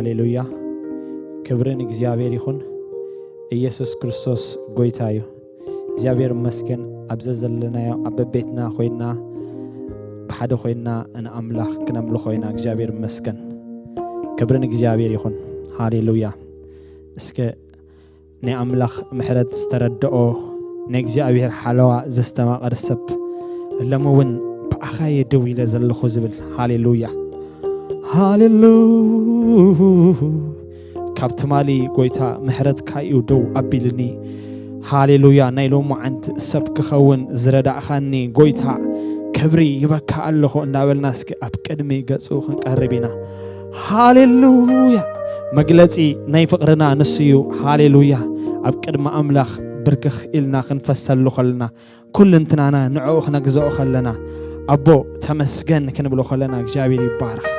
ሃሌሉያ። ክብሪ ንእግዚኣብሔር ይኹን። ኢየሱስ ክርስቶስ ጎይታ እዩ። እግዚኣብሔር ይመስገን። ኣብ ዘዘለናዮ ኣብ በቤትና ኮይና፣ ብሓደ ኮይና ንኣምላኽ ክነምልኾ ኢና። እግዚኣብሔር ይመስገን። ክብሪ ንእግዚኣብሔር ይኹን። ሃሌሉያ። እስከ ናይ ኣምላኽ ምሕረት ዝተረድኦ፣ ንእግዚኣብሔር ሓለዋ ዘስተማቐረ ሰብ፣ ሎሚ እውን ብኣኻ እየ ደው ኢለ ዘለኹ ዝብል። ሃሌሉያ። ሃሌሉ። ካብ ትማሊ ጎይታ ምሕረትካ እዩ ደው ኣቢልኒ። ሃሌሉያ። ናይ ሎማዓንቲ ሰብ ክኸውን ዝረዳእኻኒ ጎይታ፣ ክብሪ ይበካ ኣለኹ እናበልና እስኪ ኣብ ቅድሚ ገጹ ክንቀርብ ኢና። ሃሌሉያ። መግለጺ ናይ ፍቕርና ንሱ እዩ። ሃሌሉያ። ኣብ ቅድሚ ኣምላኽ ብርክኽ ኢልና ክንፈሰሉ ከለና፣ ኩልንትናና ንዕኡ ክነግዝኦ ከለና፣ ኣቦ ተመስገን ክንብሎ ከለና እግዚኣብሔር ይባረኽ።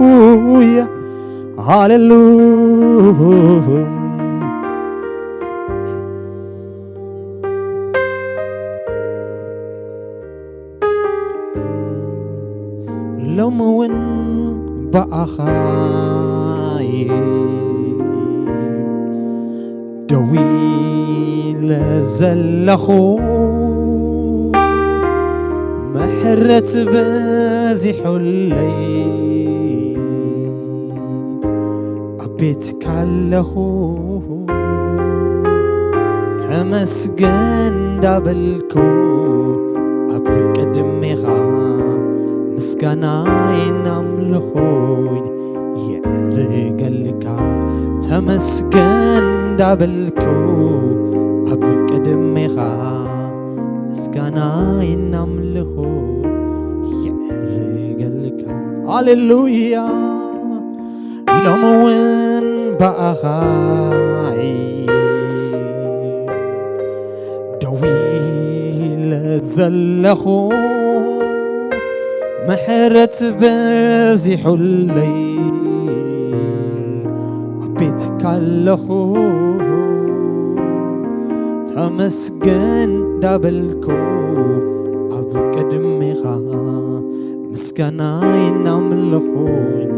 ሃሌሉያ። ሃሌሉያ። ሎሚ እውን ብኣኻ እየ ደው ኢለ ዘለኹ፣ ምሕረት በዚሑለይ ኣብ ቤትካ ኣለኹ። ተመስገን እንዳበልኩ ኣብ ቅድሜኻ ምስጋናይን ኣምልኾይን የዕርገልካ። ተመስገን እንዳበልኩ ኣብ ቅድሜኻ ምስጋናይን ኣምልኾይን የዕርገልካ። ሃሌሉያ። ሎሚ እውን ብኣኻ እየ ደው ኢለ ዘለኹ፣ ምሕረት በዚሑለይ ኣብ ቤትካ ኣለኹ። ተመስገን እንዳበልኩ ኣብ ቅድሜኻ ምስጋናይን ኣምልኾይን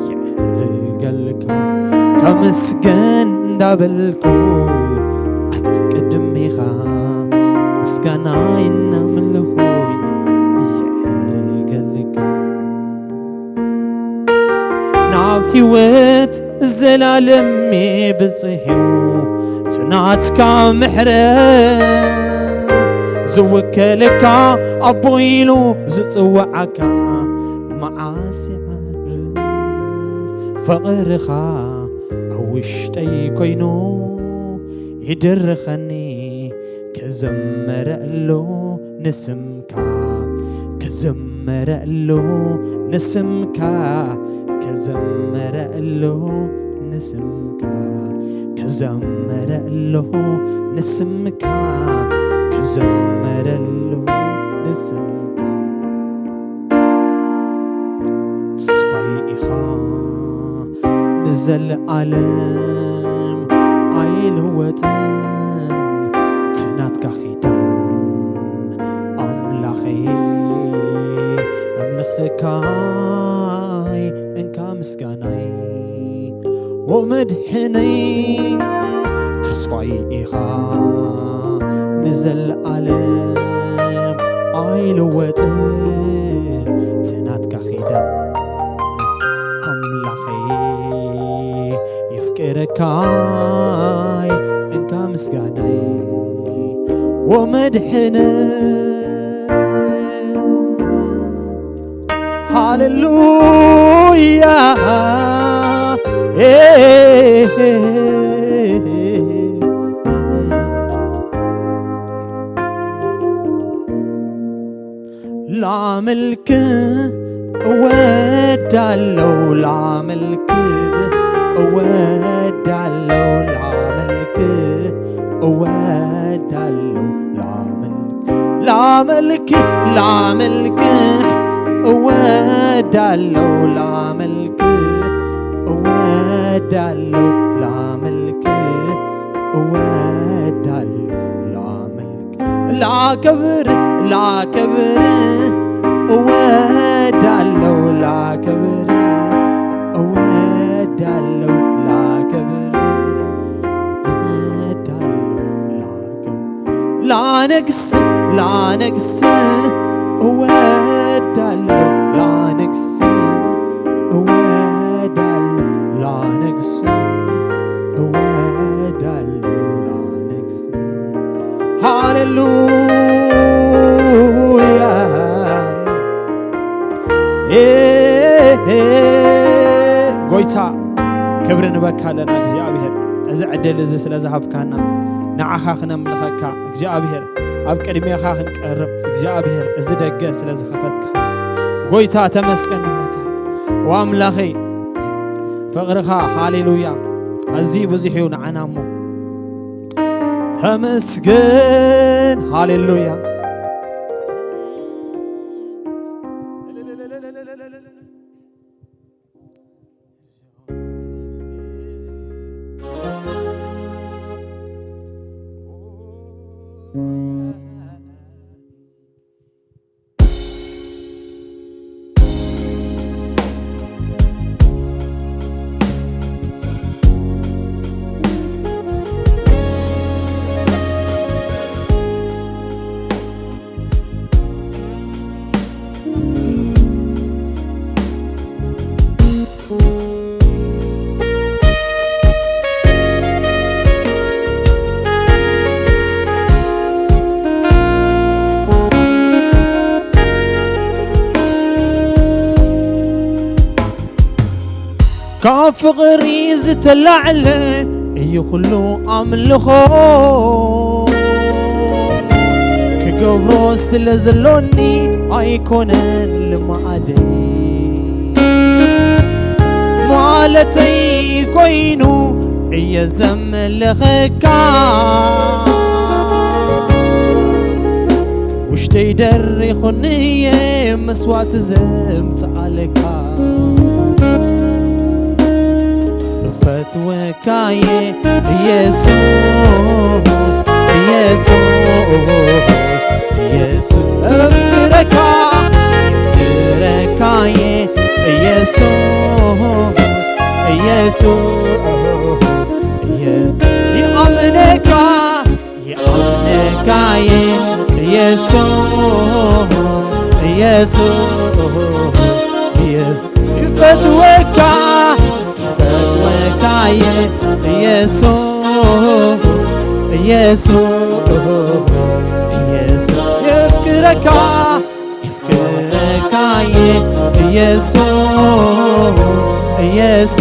የዕርገልካ። ተመስገን እንዳበልኩ ኣብ ቅድሜኻ ምስጋናይን ኣምልኾይን የዕርገልካ። ናብ ህይወት ዘላለም ብጽሕዩ፣ ጽናትካ ምሕረት ዝውከለካ፣ ኣቦ ኢሉ ዝጽውዓካ መዓስ ይዓርብ። ፍቕርኻ ኣብ ውሽጠይ ኮይኑ ይድርኸኒ፣ ክዘመረሉ ንስምካ፣ ክዘመረሉ ንስምካ፣ ክዘመረሉ ንስምካ፣ ክዘመረሉ ንስምካ፣ ክዘመረሉ ንስምካ። ተስፋይ ኢኻ ንዘለኣለም ኣይልወጥን፣ እቲ ናትካ ኪዳን ኣምላኸይ፣ ኣምልኽካይ እንካ ምስጋናይ ወመድሕነይ። ተስፋይ ኢኻ ንዘለኣለም ኣይልወጥን፣ እቲ ናትካ ኪዳን ኣምላኸይ የፍቅረካይ እንካ ምስጋናይ ወመድሕነይ። ሃሌሉያ። ላመልክ እወዳለው፣ ላመልክ እወዳለው፣ ላመልክ እወዳለው፣ ላመልክ ላመልክ ላመልክ እወዳለው፣ ላመልክ እወዳለው፣ ላመልክ እወዳለው፣ ላመልክ ላከብር ላከብር እወ እወዳለሁ ላከብር፣ እወዳለሁ ላከብር፣ እወዳለሁ ላከብር፣ ላነግስ፣ ላነግስ፣ እወዳለሁ ላነግስ፣ እወዳለሁ ላነግስ፣ እወዳለሁ ላነግስ። ሃሌሉያ። ኤ፣ ኤ፣ ጎይታ፣ ክብሪ ንበካ ኣለና እግዚኣብሔር፣ እዚ ዕድል እዚ ስለ ዝሃብካና። ንዓኻ ክነምልኸካ እግዚኣብሔር፣ ኣብ ቅድሜኻ ክንቀርብ እግዚኣብሔር፣ እዚ ደገ ስለ ዝኸፈትካ ጎይታ ተመስገን ንብለካ። ዋምላኸይ ፍቕርኻ፣ ሃሌሉያ፣ ኣዝዩ ብዙሕ እዩ ንዓና እሞ። ተመስገን፣ ሃሌሉያ። ካብ ፍቕሪ ዝተላዕለ እዩ ኩሉ ኣምልኾ። ክገብሮ ስለ ዘሎኒ ኣይኮነን ልማደይ፣ ማለተይ ኮይኑ እየ ዘምልኸካ። ውሽጠይ ደሪኹኒ እየ መስዋዕቲ ዘምጽኣለካ። እፈትወካየ ኢየሱስ፣ ኢየሱስ፣ ኢየሱስ። እፍቅረካ፣ እፍቅረካየ ኢየሱስ፣ ኢየሱስ። እየ-፣ ይኣምነካ፣ ይኣምነካየ ኢየሱስ፣ ኢየሱስ። እየ-፣ ይፈትወካ፣ ይፈትወካየ ኢየሱስ፣ ኢየሱስ፣ ኢየሱስ። የፍቅረካ፣ የፍቅረካየ ኢየሱስ፣ ኢየሱስ፣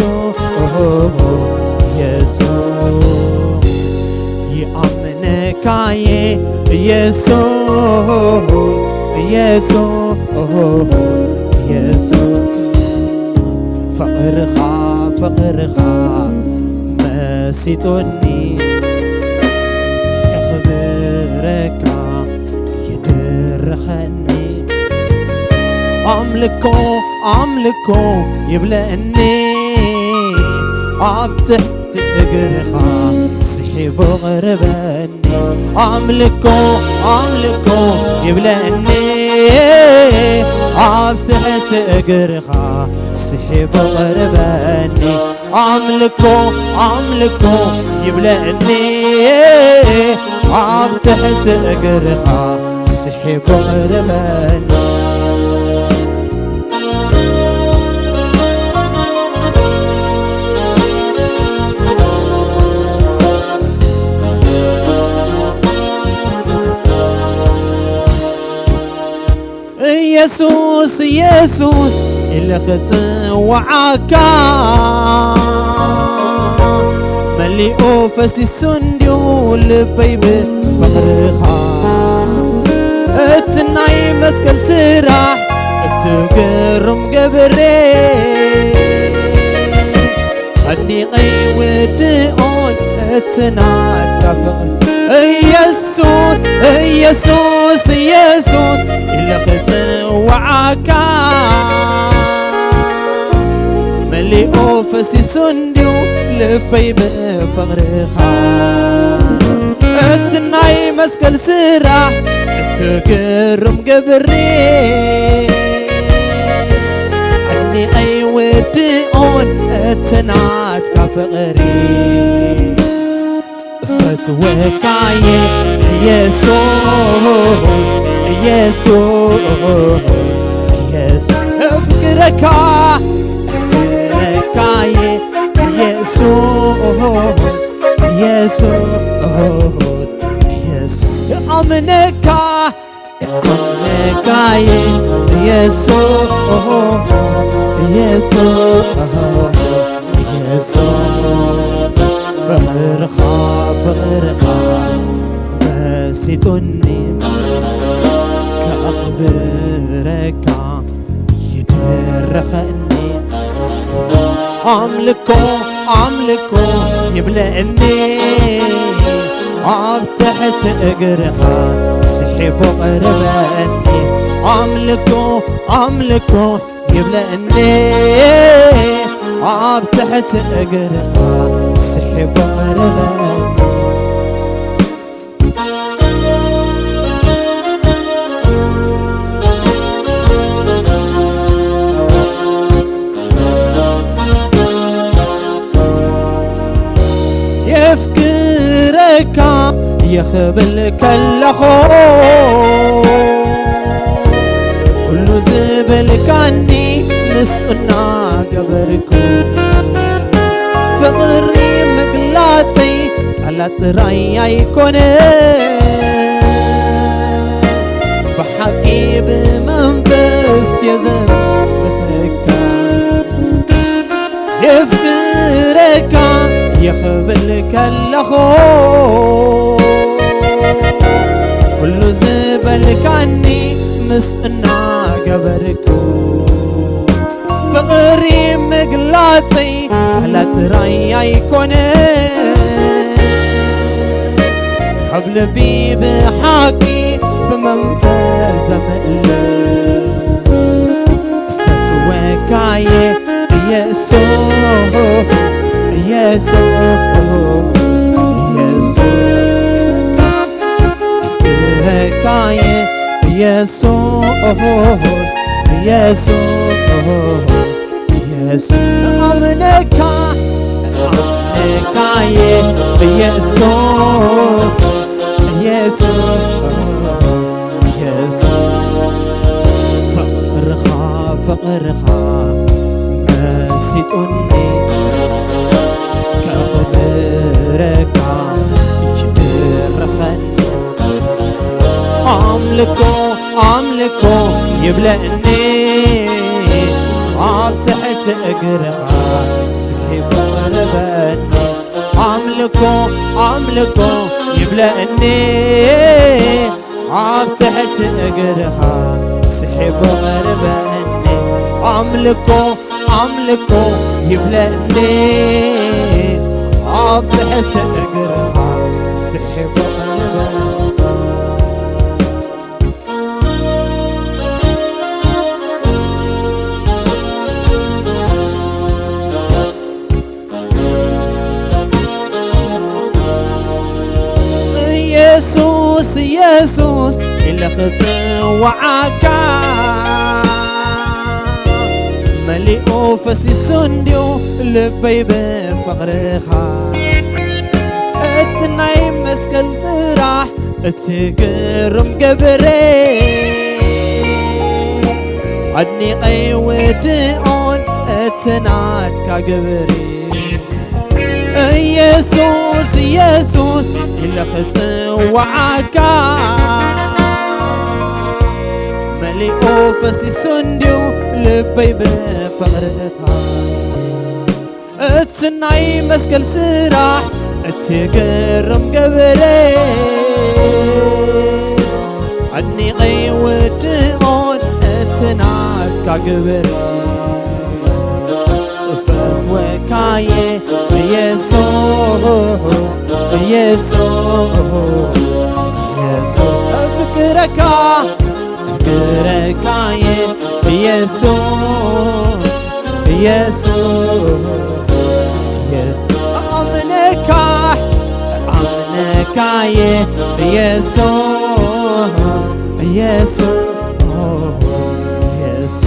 ኢየሱስ። ይኣምነካየ ኢየሱስ፣ ኢየሱስ፣ ኢየሱስ። ፍቕርኻ፣ ፍቕርኻ መሲጡኒ፣ ከኽብረካ ይድርኸኒ። ኣምልኮ፣ ኣምልኮ ይብለኒ፣ ኣብ ትሕቲ እግርኻ ስሒቡ ቕርበኒ። ኣምልኮ፣ ኣምልኮ ይብለኒ፣ ኣብ ትሕቲ እግርኻ ስሒቡ ቕርበኒ። ኣምልኮ፣ ኣምልኮ ይብለኒ፣ ኣብ ትሕቲ እግርኻ ስሒቡ ቕርበኒ። ኢየሱስ፣ ኢየሱስ ኢለ ክጽውዓካ፣ መሊኡ ፈሲሱ እንድዩ ልበይ ብፍቕርኻ። እቲ ናይ መስቀል ስራሕ፣ እቲ ግሩም ግብሪ፣ ኣድኒቐ ይውድኦን እቲ ናትካ ፍቕሪ። ኢየሱስ፣ ኢየሱስ፣ ኢየሱስ ኢለ ክጽውዓካ፣ መሊኡ ፈሲሱ እንድዩ ልበይ ብፍቕርኻ። እቲ ናይ መስቀል ስራሕ፣ እቲ ግሩም ግብሪ፣ እቲ ናትካ ፍቕሪ እፈትወካየ ኢየሱስ፣ ኢየሱስ፣ ኢየሱስ፣ እፍቅረካ፣ እፍቅረካየ ኢየሱስ፣ ኢየሱስ፣ ኢየሱስ፣ እኣምነካ፣ እኣምነካየ ኢየሱስ፣ ኢየሱስ፣ ኢየሱስ፣ ፍቕርኻ፣ ፍቕርኻ መሲጡኒ፣ ከኽብረካ ይድርኸኒ። ኣምልኮ፣ ኣምልኮ ይብለኒ፣ ኣብ ትሕቲ እግርኻ ስሒቡ ቕርበኒ። ኣምልኮ፣ ኣምልኮ ይብለኒ፣ ኣብ ትሕቲ እግርኻ ስሒቡ ቕርበኒ። የፍቅረካ እየ ክብል ከለኹ፣ ኩሉ ዝበልካኒ ምስ እናገበርኩ፣ ፍቕሪ ምግላጸይ ቃላት ጥራይ ኣይኮነ፣ ብሓቂ ብመንፈስ የዘምረካ። የፍቅረካ የኽብል ከለኹ፣ ኩሉ ዝበልካኒ ምስ እናገበርኩ፣ ፍቕሪ ምግላጸይ ቃላት ጥራይ ኣይኮነ፣ ካብ ልቢ ብሓቂ ብመንፈስ ዘምለ ፈትወካየ ኢየሱስ፣ ኢየሱስ፣ ኢየሱስ፣ ፍቅረካየ ኢየሱስ፣ ኢየሱስ፣ ኢየሱስ፣ ኣምነካ፣ ኣምነካየ ኢየሱስ፣ ኢየሱስ፣ ኢየሱስ፣ ፍቕርኻ፣ ፍቕርኻ መሲጡኒ፣ ከኽብረካ ይድርኸኒ። ኣምልኮ፣ ኣምልኮ ይብለኒ፣ ኣብ ትሕቲ እግርኻ ስሒቡ ቕርበኒ። ኣምልኮ፣ ኣምልኮ ይብለኒ፣ ኣብ ትሕቲ እግርኻ ስሒቡ ቕርበኒ። ኣምልኮ፣ ኣምልኮ ይብለኒ፣ ኣብ ትሕቲ እግርኻ ስሒቡ ቕርበኒ። ኢየሱስ፣ ኢየሱስ ኢለ ክጽውዓካ፣ መሊኡ ፈሲሱ እንድዩ ልበይ ብፍቕርኻ። እቲ ናይ መስቀል ጽራሕ፣ እቲ ግሩም ግብሪ፣ ኣድኒቐ ይውድኦን እቲ ናትካ ግብሪ። ኢየሱስ፣ ኢየሱስ ኢለ ክጽውዓካ፣ መሊኡ ፈሲሱ እንድዩ ልበይ ብፍቕርኻ። እቲ ናይ መስቀል ስራሕ፣ እቲ ግሩም ግብሪ፣ ኣድኒቐ ይውድኦን እቲ ናትካ ግብሪ። እፈትወካየ ኢየሱስ፣ ኢየሱስ፣ ኢየሱስ፣ እፍቅረካ፣ እፍቅረካየ ኢየሱስ፣ ኢየሱስ፣ ኣምነካ፣ ኣምነካየ ኢየሱስ፣ ኢየሱስ፣ ኢየሱስ።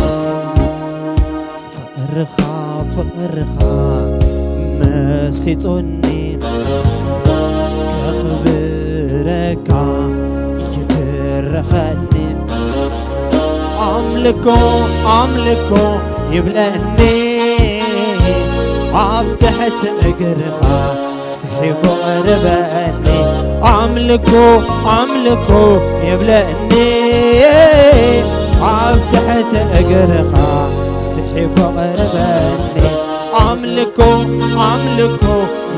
ፍቕርኻ፣ ፍቕርኻ መሲጡኒ፣ ከኽብረካ ይድርኸኒ። ኣምልኮ ኣምልኮ ይብለኒ፣ ኣብ ትሕቲ እግርኻ ስሒቡ ቕርበኒ። ኣምልኮ ኣምልኮ ይብለኒ፣ ኣብ ትሕቲ እግርኻ ስሒቡ ቕርበኒ። ኣምልኮ ኣምልኮ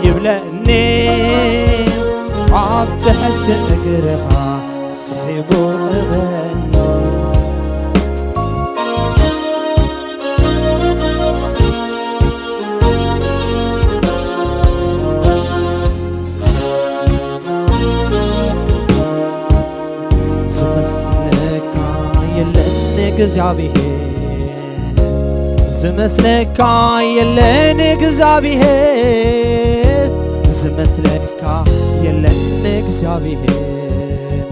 ይብለኒ፣ ኣብ ትሕቲ እግርኻ ስሒቡ ቕርበኒ። ዝመስለካ የለን እግዚኣብሔር፣ ዝመስለካ የለን እግዚኣብሔር፣ ዝመስለካ የለን እግዚኣብሔር፣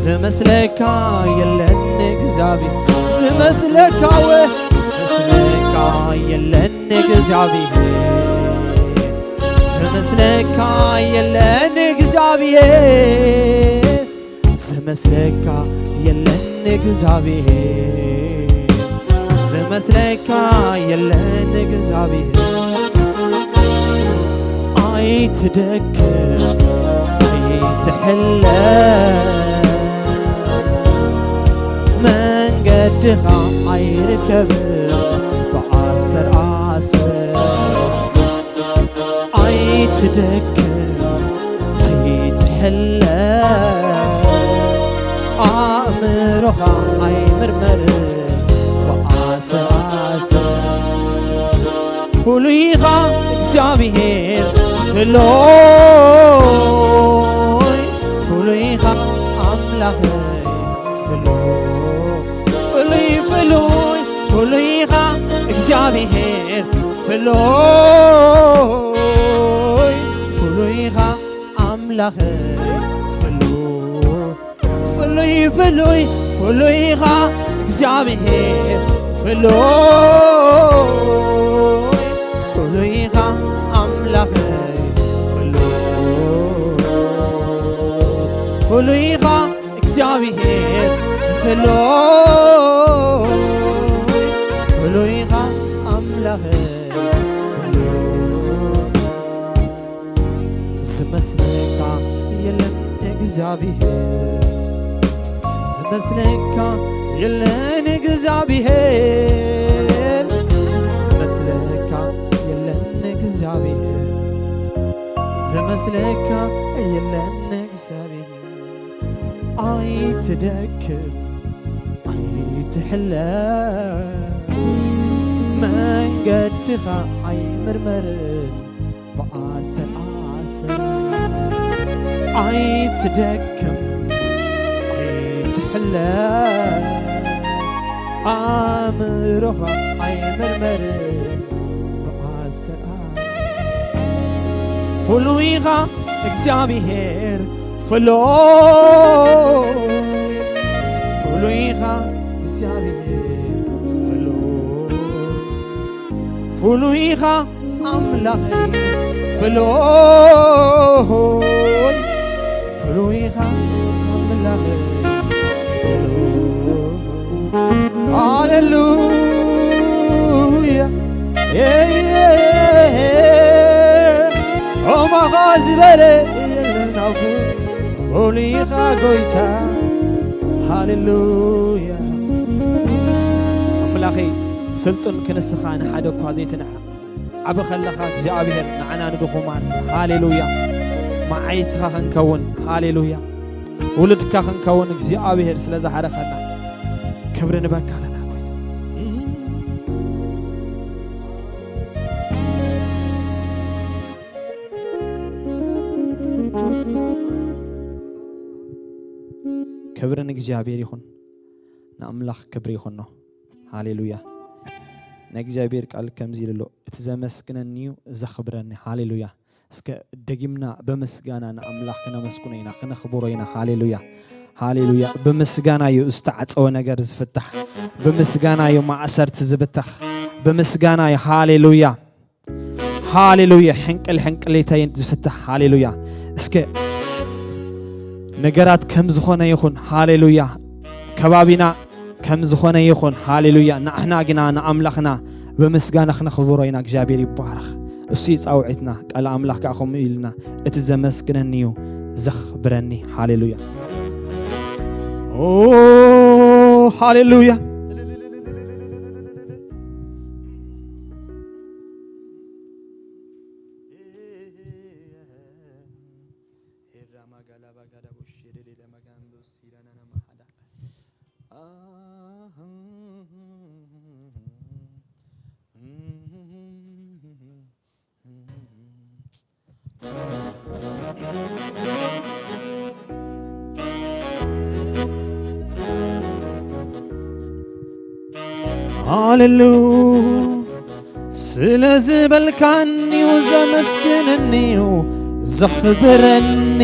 ዝመስለካ የለን እግዚኣብሔር፣ ዝመስለካ ወ-፣ ዝመስለካ የለን እግዚኣብሔር፣ ዝመስለካ የለን እግዚኣብሔር፣ ዝመስለካ የለን እግዚኣብሔር፣ ዝመስለካ የለን እግዚኣብሔር። ኣይትደክም ኣይትሕለ፣ መንገድኻ ኣይርከብን ብኣሰር ኣሰር። ኣይትደክም ኣይትሕለ፣ ኣእምሮኻ ኣይምርመር ብኣሰር ኣሰር። ፍሉይኻ እግዚኣብሔር ፍሉይ፣ ፍሉይኻ ኣምላኸይ ፍሉይ፣ ፍሉይ ፍሉይ ፍሉይኻ እግዚኣብሔር ፍሉይ፣ ፍሉይኻ ኣምላኸይ ፍሉይ፣ ፍሉይ ፍሉይ ፍሉይኻ እግዚኣብሔር ፍሉይ፣ ፍሉይኻ ኣምላኸይ ፍሉይ፣ ፍሉይኻ እግዚኣብሔር ፍሉይ፣ ፍሉይኻ ኣምላኸይ ፍሉይ። ዝመስለካ የለን እግዚኣብሔር፣ ዝመስለካ የለን እግዚኣብሔር፣ ዝመስለካ የለን እግዚኣብሔር፣ ዝመስለካ የለን እግዚኣብሔር። ኣይትደክም ኣይትሕለ፣ መንገድኻ ኣይምርመርን ብኣሰር ኣሰር። ኣይትደክም ኣይትሕለ፣ ኣእምሮኻ ኣይምርመርን ብኣሰር ኣሰር። ፍሉይኻ እግዚኣብሔር ፍሉይ፣ ፍሉይኻ እግዚኣብሔር ፍሉይ፣ ፍሉይኻ ኣምላኸይ ፍሉይ፣ ፍሉይኻ ኣምላኸይ ፍሉይ። ሃሌሉያ። ኦማኻ ዝበለ የለን ኣብኡ፣ ፍሉይ ኢኻ ጎይታ። ሃሌሉያ። ኣምላኸይ ስልጡን ክንስኻ ንሓደ እኳ ዘይትንዓቕ። ዓቢ ከለኻ እግዚኣብሔር ንዓና ንድኹማት፣ ሃሌሉያ፣ መዓይትኻ ክንከውን፣ ሃሌሉያ፣ ውሉድካ ክንከውን እግዚኣብሔር ስለ ዝሓረኸና ክብሪ ንበካ ኣለና ጎይታ። ክብሪ ንእግዚኣብሔር ይኹን፣ ንኣምላኽ ክብሪ ይኹኖ። ሃሌሉያ። ናይ እግዚኣብሔር ቃል ከምዚ ኢሉ ኣሎ፣ "እቲ ዘመስግነኒ እዩ ዘኽብረኒ።" ሃሌሉያ። እስከ ደጊምና ብምስጋና ንኣምላኽ ክነመስግኖ ኢና፣ ክነኽብሮ ኢና። ሃሌሉያ፣ ሃሌሉያ። ብምስጋና እዩ ዝተዓጸወ ነገር ዝፍታሕ፣ ብምስጋና እዩ ማእሰርቲ ዝብተኽ፣ ብምስጋና እዩ። ሃሌሉያ፣ ሃሌሉያ። ሕንቅል ሕንቅሊተይ ዝፍታሕ። ሃሌሉያ። እስከ ነገራት ከም ዝኾነ ይኹን። ሃሌሉያ። ከባቢና ከም ዝኾነ ይኹን። ሃሌሉያ። ንሕና ግና ንኣምላኽና ብምስጋና ክነኽብሮ ኢና። እግዚኣብሔር ይባረኽ። እሱ እዩ ጻውዒትና። ቃል ኣምላኽ ከኣ ከምኡ ኢልና፣ እቲ ዘመስግነኒ እዩ ዘኽብረኒ። ሃሌሉያ። ኦ፣ ሃሌሉያ። ሃሌሉ ስለ ዝበልካኒዩ ዘመስግነኒዩ ዘኽብረኒ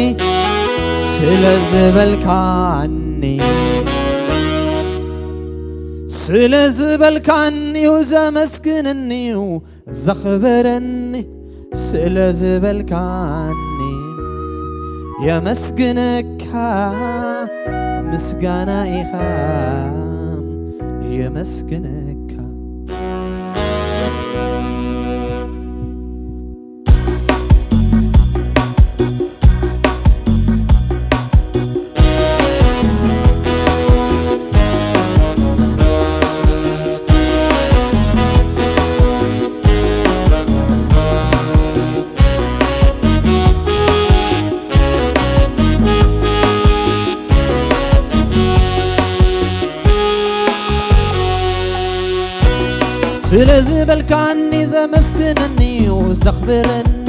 ስለ ዝበልካኒ ስለ ዝበልካኒዩ ዘመስግነኒዩ ዘኽብረኒ ስለ ዝበልካኒ የመስግነካ ምስጋና ኢኻ የመስግነካ። ስለ ዝበልካኒ ዘመስግነኒዩ ዘኽብረኒ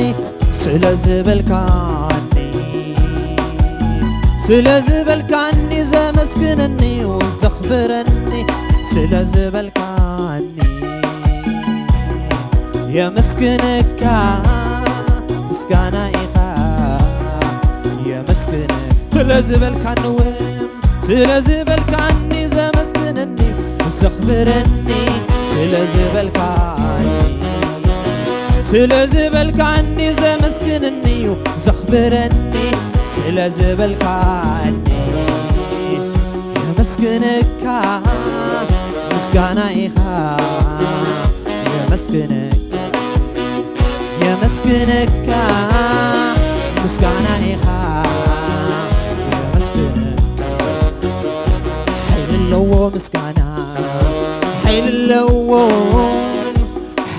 ስለ ዝበልካኒ ስለ ዝበልካኒ ዘመስግነኒዩ ዘኽብረኒ ስለ ዝበልካኒ የመስግነካ ምስጋና ኢኻ የመስግነ ስለ ዝበልካኒ እውን ስለ ዝበልካኒ ዘመስግነኒ ዘኽብረኒ ስለ ዝበልካኒ ስለ ዝበልካኒ ዘመስግነኒ እዩ ዘኽብረኒ ስለ ዝበልካኒ የመስግነካ ምስጋና ኢኻ የመስግነካ የመስግነካ ምስጋና ኢኻ የመስግነካ ሓይሊ ኣለዎ ምስጋና ሓይሊ ኣለዎ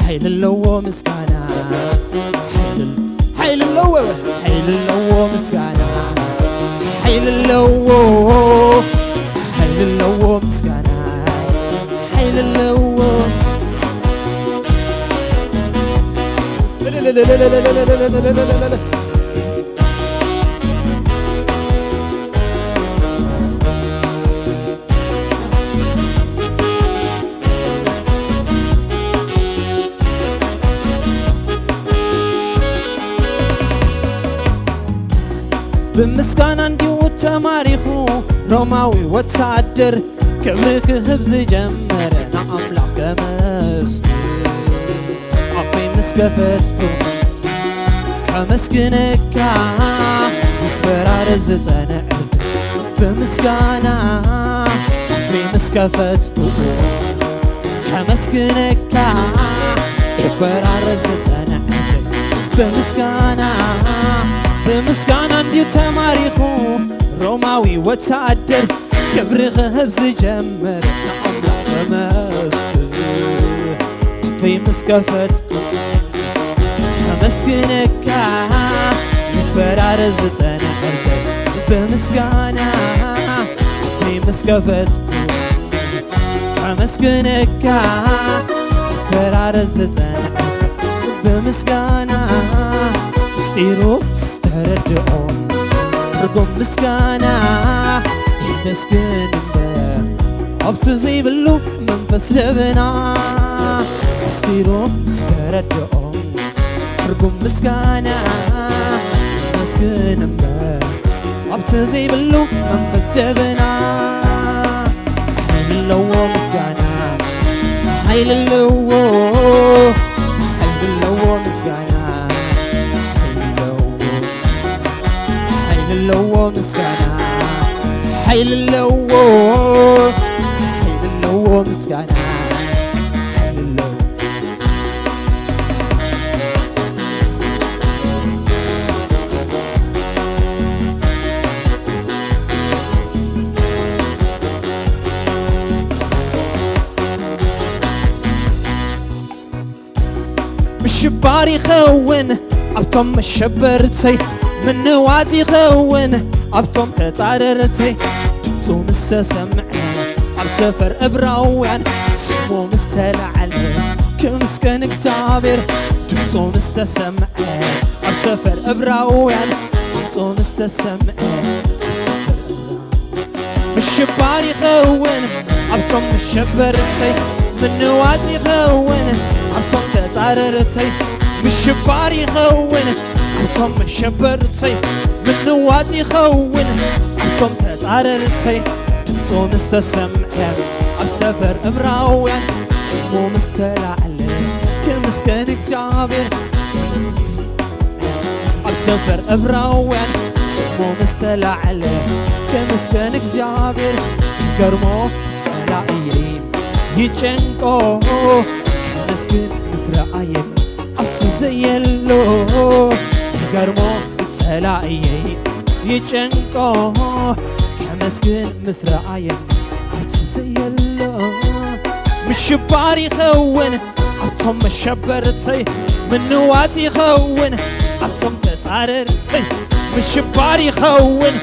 ሓይሊ ኣለዎ ምስጋና ሓይሊ ሓይሊ ኣለዎ ሓይሊ ኣለዎ ምስጋና ሓይሊ ኣለዎ ሓይሊ ኣለዎ ምስጋና ሓይሊ ኣለዎ ብምስጋና እንዲሁ ተማሪኹ ሮማዊ ወታደር ክብሪ ክህብ ዝጀመረ ንኣምላኽ ከመስግን ኣፈይ ምስ ከፈትኩ ከመስግነካ ይፈራረስ ዝጸንዐ ብምስጋና ኣፈይ ምስ ከፈትኩ ከመስግነካ ይፈራረስ ዝጸንዐ ብምስጋና ብምስጋና እንዲዩ ተማሪኹ ሮማዊ ወታደር ክብሪ ክህብ ዝጀመረ ንኣምላኽ ከመስግን ኣፈይ ምስ ከፈትኩ ከመስግነካ ይፈራረስ ዝጸንዐ ብምስጋና ኣፈይ ምስ ከፈትኩ ከመስግነካ ይፈራረስ ዝጸንዐ ብምስጋና ምስጢሩ ዝተረድኦ ትርጉም ምስጋና የመስግን እምበር ኣብቲ ዘይብሉ መንፈስ ደበና ምስጢሩ ዝተረድኦ ትርጉም ምስጋና የመስግን እምበር ኣብቲ ዘይብሉ መንፈስ ደበና ሓይሊ ኣለዎ ምስጋና ሓይሊ ኣለዎ፣ ሓይሊ ኣለዎ ምስጋና፣ ሓይሊ ኣለዎ፣ ሓይሊ ኣለዎ ምስጋና፣ ሓይሊ ኣለዎ፣ ሓይሊ ኣለዎ ምስጋና፣ ሓይሊ ኣለዎ። ምሽባር ይኸውን ኣብቶም መሸበርተይ፣ ምንዋጽ ይኸውን ኣብቶም ተጻረርተይ። ድምፁ ምስ ተሰምዐ ኣብ ሰፈር እብራውያን፣ ስሙ ምስ ተላዕለ ክምስገን እግዚኣብሔር። ድምፁ ምስ ተሰምዐ ኣብ ሰፈር እብራውያን፣ ድምፁ ምስ ተሰምዐ ኣብ ሰፈር እብራውያን ምሽባር ይኸውን ኣብቶም መሸበርተይ፣ ምንዋጽ ይኸውን ኣብቶም ተጻረርተይ። ምሽባር ይኸውን ኣብቶም መሸበርተይ፣ ምንዋጽ ይኸውን ኣብቶም ተጻረርተይ። ድምፁ ምስ ተሰምዐ ኣብ ሰፈር እብራውያን፣ ስሙ ምስ ተላዕለ ክምስገን እግዚኣብሔር። ኣብ ሰፈር እብራውያን ስሙ ምስ ተላዕለ ክምስገን እግዚኣብሔር። ይገርሞ ጸላእየይ ይጨንቆ ከመስግን ምስ ረኣየን ኣብቲ ዘየሎ። ይገርሞ ጸላእየይ ይጨንቆ ከመስግን ምስ ረኣየን ኣብቲ ዘየሎ። ምሽባር ይኸውን ኣብቶም መሸበርተይ፣ ምንዋጽ ይኸውን ኣብቶም ተጻረርተይ። ምሽባር ይኸውን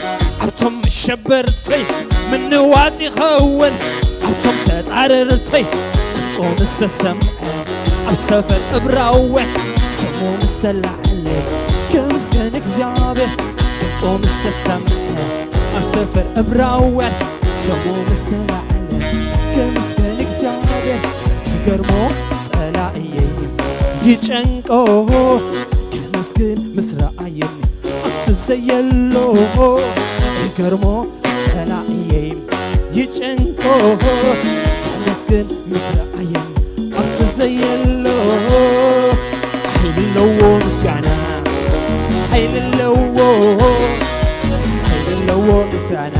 ኣብቶም መሸበርተይ፣ ምንዋጽ ይኸውን ኣብቶም ተጻረርተይ። ድምጾ ምስ ተሰምዐ ኣብ ሰፈር እብራውያን፣ ስሙ ምስ ተላዕለ ክምስገን እግዚኣብሔር። ድምጾ ምስ ተሰምዐ ኣብ ሰፈር እብራውያን፣ ስሙ ምስ ተላዕለ ክምስገን እግዚኣብሔር። ይገርሞ ጸላእየይ ይጨንቆ ከመስግን ምስ ረኣየኒ ኣብቲ ዘየሎ። ይገርሞ ጸላእየይ ይጨንቆ ከመስግን ምስ ረኣየኒ ኣብቲ ዘየሎ። ሓይሊ ኣለዎ ምስጋና፣ ሓይሊ ኣለዎ፣ ሓይሊ ኣለዎ ምስጋና፣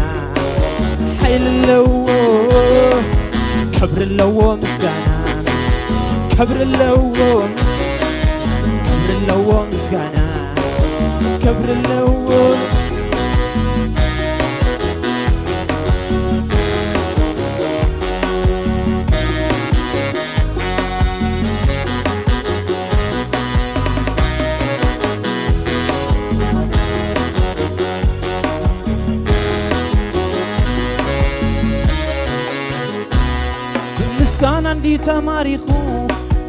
ሓይሊ ኣለዎ፣ ክብሪ ኣለዎ ምስጋና፣ ክብሪ ኣለዎ፣ ክብሪ ኣለዎ ምስጋና፣ ክብሪ ኣለዎ። ብምስጋና እንዲ ተማሪኹ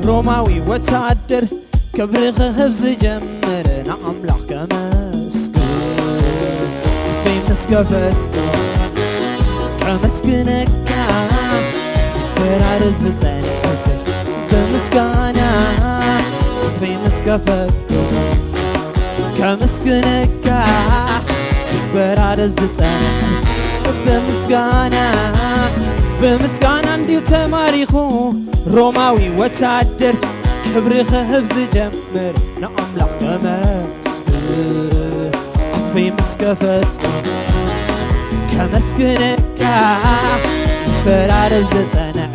ሮማዊ ወታደር፣ ክብሪ ክህብ ዝጀምር ንኣምላኽ ከመስግን። ኣፈይ ምስ ከፈትኩ ከመስግነካ፣ ፈራር ዝጸንሐ ብምስጋና። ኣፈይ ምስ ከፈትኩ ከመስግነካ፣ ፈራር ዝጸንሐ ብምስጋና። ብምስጋና እንዲዩ ተማሪኹ ሮማዊ ወታደር፣ ክብሪ ክህብ ዝጀምር ንኣምላኽ ከመስግን። ኣፈይ ምስ ከፈትኩ ከመስግነካ፣ ፈራር ዝጸንዐ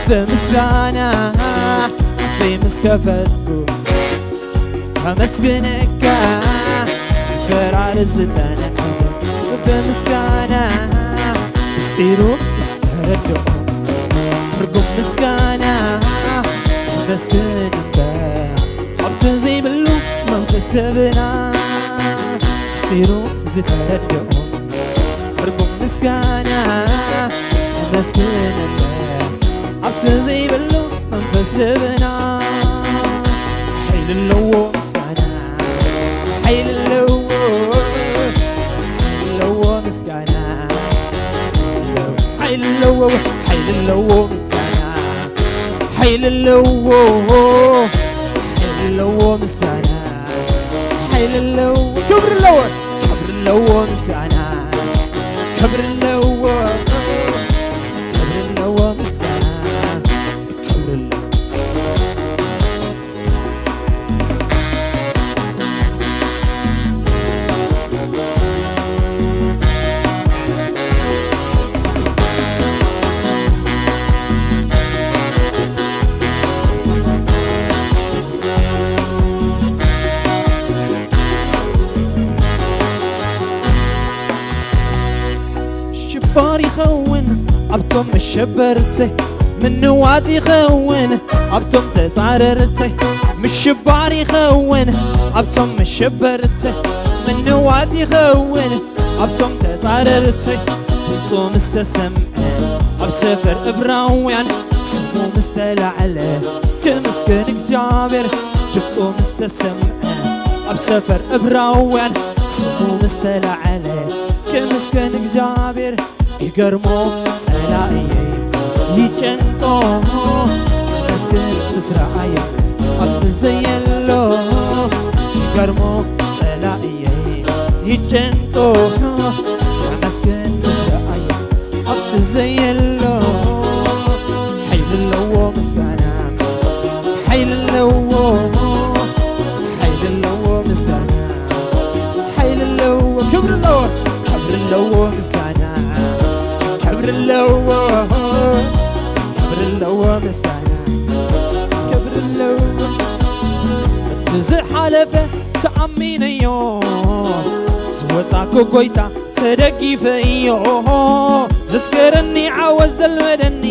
ብምስጋና። ኣፈይ ምስ ከፈትኩ ከመስግነካ፣ ፈራር ዝጸንዐ ብምስጋና። ምስጢሩ ዝተረድኦ ትርጉም ምስጋና፣ ነመስግን እምበር ኣብቲ ዘይብሉ መንፈስ ልብና። ምስጢሩ ዝተረድኦ ትርጉም ምስጋና፣ ነመስግን እምበር ኣብቲ ዘይብሉ መንፈስ ልብና። ሓይሊ ኣለዎ ምስጋና፣ ሓይሊ ኣለዎ፣ ሓይሊ ኣለዎ ምስጋና፣ ሓይሊ ኣለዎ፣ ሓይሊ ኣለዎ ምስጋና፣ ሓይሊ ኣለዎ፣ ሓይሊ ኣለዎ ምስጋና፣ ሓይሊ ኣለዎ፣ ክብሪ ኣለዎ፣ ክብሪ ኣለዎ ምስጋና፣ ክብሪ ኣለዎ፣ ክብሪ ኣለዎ ምስጋና። ክብሪ ሽባር ይኸውን ኣብቶም መሸበርተይ፣ ምንዋጽ ይኸውን ኣብቶም ተጻረርተይ። ምሽባር ይኸውን ኣብቶም መሸበርተይ፣ ምንዋጽ ይኸውን ኣብቶም ተጻረርተይ። ድምፁ ምስ ተሰምዐ ኣብ ሰፈር እብራውያን፣ ስሙ ምስ ተላዕለ ክምስገን እግዚኣብሔር። ድምፁ ምስ ተሰምዐ ኣብ ሰፈር እብራውያን፣ ስሙ ምስ ተላዕለ ክምስገን እግዚኣብሔር። ይገርሞ ጸላእየይ ይጨንቆ፣ ከመስግን ምስ ረኣየ ኣብቲ ዘየሎ። ይገርሞ ጸላእየይ ይጨንቆ፣ ከመስግን ምስ ረኣየ ኣብቲ ዘየሎ። ሓይሊ ኣለዎ ምስጋና፣ ሓይሊ ኣለዎ፣ ሓይሊ ኣለዎ ምስጋና፣ ሓይሊ ኣለዎ፣ ክብሪ ኣለዎ፣ ክብሪ ኣለዎ ምስጋና፣ ክብሪ ኣለዎ፣ ክብሪ ኣለዎ ምስጋና፣ ክብሪ ኣለዎ። እቲ ዝሓለፈ ተኣሚነዮ፣ ዝወጻኩ ጎይታ ተደጊፈዮ። ዘስገረኒ ዓወት ዘልመደኒ፣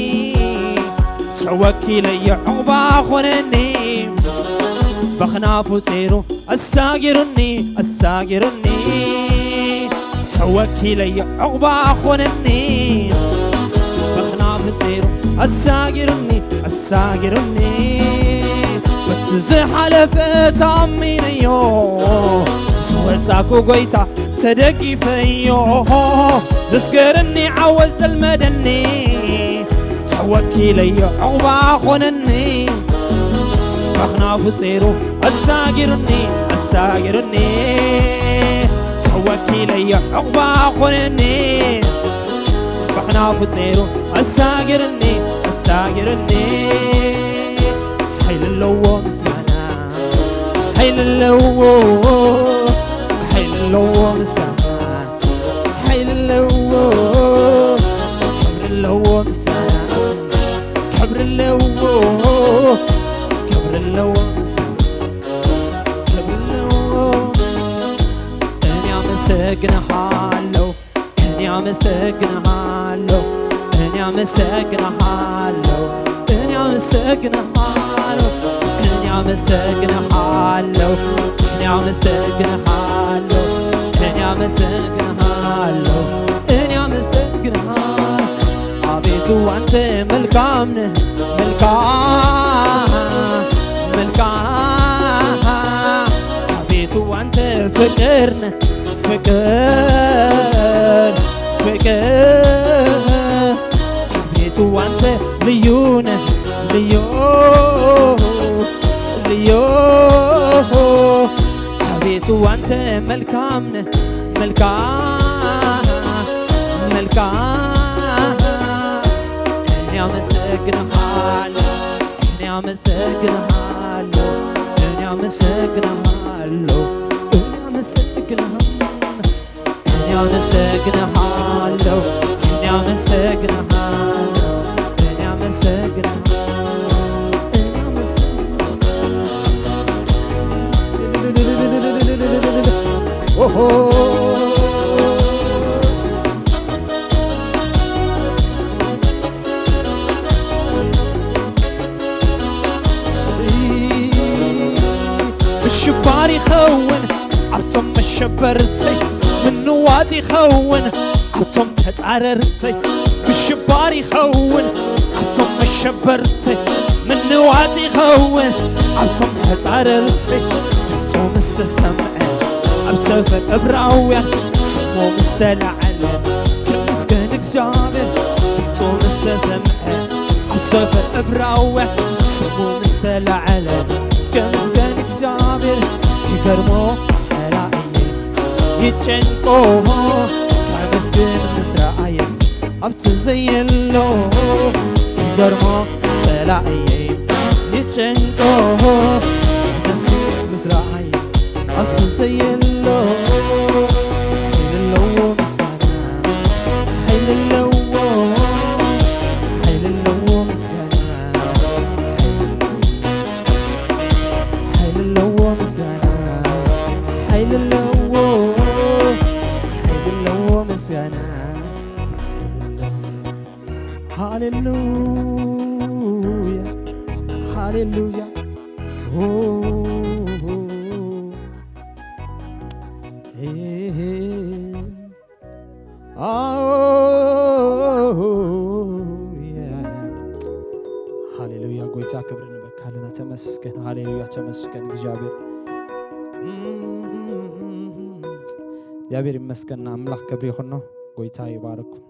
ተወኪለዮ ዕቑባ ኾነኒ። በኽናፉ ጼሩ ኣሳጊሩኒ፣ ኣሳጊሩኒ። ተወኪለዮ ዕቑባ ኾነኒ። በኽናፉ ጼሩ ኣሳጊሩኒ፣ ኣሳጊሩኒ። በቲ ዝሓለፈ ተኣሚነዮ፣ ዝወጻኩ ጎይታ ተደጊፈዮ። ዘስገረኒ ዓወት ዘልመደኒ፣ ተወኪለዮ ዕቑባ ኾነኒ። በኽናፉ ጼሩ ኣሳጊሩኒ፣ ኣሳጊሩኒ። ተወኪለዮ ዕቑባ ኾነኒ። በኽናፉ ጼሩ ኣሳጊሩኒ፣ ኣሳጊሩኒ። ሓይሊ ኣለዎ ምስጋና፣ ሓይሊ ኣለዎ፣ ሓይሊ ኣለዎ ምስጋና፣ ሓይሊ ኣለዎ፣ ክብሪ ኣለዎ ምስጋና፣ ክብሪ ኣለዎ፣ ክብሪ ኣለዎ ምስጋና፣ ክብሪ ኣለዎ። እኔ አመሰግንሃለሁ፣ እኔ አመሰግንሃለሁ፣ እኔ አመሰግንሃለሁ፣ እኔ አመሰግንሃለሁ፣ እኔ አመሰግንሃለሁ፣ እኔ አመሰግንሃለሁ፣ እኔ አመሰግንሃለሁ፣ እኔ አመሰግንሃለሁ። አቤቱ አንተ መልካም ነህ፣ መልካም፣ መልካም። አቤቱ አንተ ፍቅር ነህ፣ ፍቅር፣ ፍቅር። አቤቱ አንተ ልዩ ነህ፣ ልዩ፣ ልዩ። አቤቱ አንተ መልካም ነህ፣ መልካም፣ መልካም። እኔ አመሰግንሃለሁ፣ እኔ አመሰግንሃለሁ፣ እኔ አመሰግንሃለሁ፣ እኔ አመሰግንሃለሁ። እኔ አመሰግንሃለሁ፣ እኔ አመሰግንሃለሁ፣ እኔ አመሰግንሃለሁ፣ እኔ አመሰግንሃለሁ። ኦሆ። ምሽባር ይኸውን ኣብቶም መሸበርተይ፣ ምንዋጽ ይኸውን ኣብቶም ተጻረርተይ። ምሽባር ይኸውን ኣብቶም መሸበርተይ፣ ምንዋጽ ይኸውን ኣብቶም ተጻረርተይ። ድምፁ ምስ ተሰምዐ ኣብ ሰፈር እብራውያን፣ ስሙ ምስ ተላዕለ ክምስገን እግዚኣብሔር። ድምፁ ምስ ተሰምዐ ኣብ ሰፈር እብራውያን፣ ስሙ ምስ ተላዕለ ክምስገን እግዚኣብሔር። ይገርሞ ጸላእየ ይጨንቆ፣ ከመስግን ምስ ረኣየ ኣብቲ ዘየሎ። ይገርሞ ጸላእየ ይጨንቆ፣ ከመስግን ምስ ረኣየ ኣብቲ ዘየሎ። ሓይሊ ኣለዎ ምስጋና፣ ሓይሊ ኣለዎ፣ ሓይሊ ኣለዎ ምስጋና፣ ሓይሊ ኣለዎ ምስጋና፣ ሓይሊ ኣለዎ፣ ሓይሊ ኣለዎ ምስጋና። ሃሌሉያ፣ ሃሌሉያ። ኦ፣ ሃሌሉያ። ጎይታ ክብሪ ንበካልና። ተመስገን፣ ሃሌሉያ፣ ተመስገን እግዚኣብሔር። እግዚኣብሔር ይመስገን፣ ኣምላኽ ክብሪ ይኹኖ። ጎይታ ይባርኩም።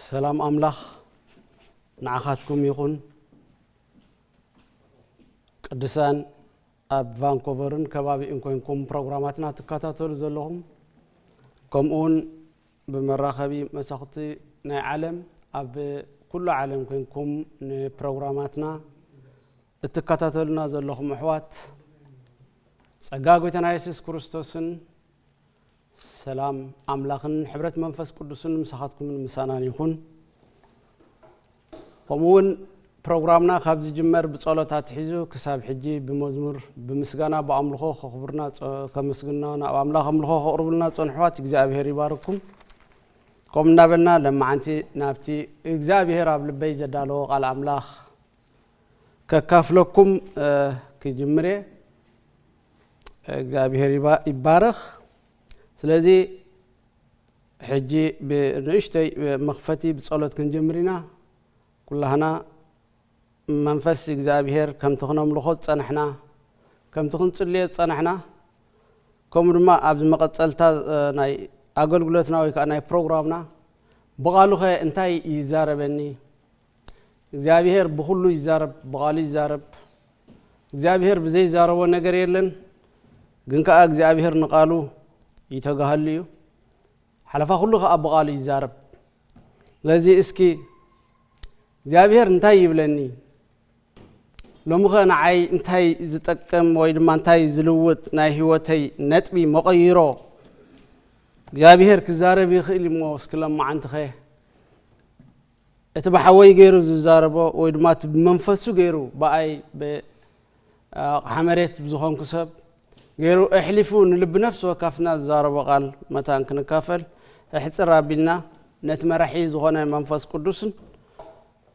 ሰላም ኣምላኽ ንዓኻትኩም ይኹን። ቅዱሳን ኣብ ቫንኮቨርን ከባቢኡን ኮንኩም ፕሮግራማትና ትከታተሉ ዘለኹም፣ ከምኡውን ብመራኸቢ መሳኹቲ ናይ ዓለም ኣብ ኩሉ ዓለም ኮንኩም ንፕሮግራማትና እትከታተሉና ዘለኹም ኣሕዋት፣ ጸጋ ጎይታና የሱስ ክርስቶስን ሰላም ኣምላኽን ሕብረት መንፈስ ቅዱስን ምሳኻትኩምን ምሳናን ይኹን። ከምኡ እውን ፕሮግራምና ካብ ዝጅመር ብጸሎት ኣትሒዙ ክሳብ ሕጂ ብመዝሙር፣ ብምስጋና፣ ብኣምልኾ ከኽብርና ጸ-፣ ከመስግና፣ ናብ ኣምላኽ ኣምልኾ ከቕርቡልና ጸንሕዋት እግዚኣብሔር ይባርኩም። ከምኡ እናበልና ለማዓንቲ ናብቲ እግዚኣብሔር ኣብ ልበይ ዘዳለዎ ቃል ኣምላኽ ከካፍለኩም፣ እ፣ ክጅምር እየ። እግዚኣብሔር ይባ-፣ ይባረኽ። ስለዚ ሕጂ ብንእሽተይ መኽፈቲ ብጸሎት ክንጅምር ኢና። ኩላህና መንፈስ እግዚኣብሔር ከምቲ ክነምልኾ ዝጸናሕና፣ ከምቲ ክንጽልዮ ዝጸናሕና፣ ከምኡ ድማ ኣብዚ መቐጸልታ፣ እ፣ ናይ ኣገልግሎትና ወይ ከዓ ናይ ፕሮግራምና ብቓሉኸ እንታይ ይዛረበኒ? እግዚኣብሔር ብኹሉ ይዛረብ፣ ብቓሉ ይዛረብ። እግዚኣብሔር ብዘይዛረቦ ነገር የለን። ግን ከኣ እግዚኣብሔር ንቓሉ ይተጋሃሉ እዩ። ሓለፋ ኩሉ ከኣ ብቓሉ ይዛረብ። ስለዚ እስኪ እግዚኣብሔር እንታይ ይብለኒ? ሎምኸ ንዓይ እንታይ ዝጠቅም ወይ ድማ እንታይ ዝልውጥ ናይ ህይወተይ ነጥቢ መቐይሮ እግዚኣብሔር ክዛረብ ይኽእል እሞ እስኪ ለማዓንትኸ እቲ ብሓወይ ገይሩ ዝዛረቦ ወይ ድማ እቲ ብመንፈሱ ገይሩ ብኣይ ብ-፣ ኣቕሓ መሬት ብዝኾንኩ ሰብ ገይሩ ኣሕሊፉ ንልቢ ነፍሲ ወከፍና ዝዛረቦ ቃል መታን ክንካፈል ኣሕጽር ኣቢልና ነቲ መራሒ ዝኾነ መንፈስ ቅዱስን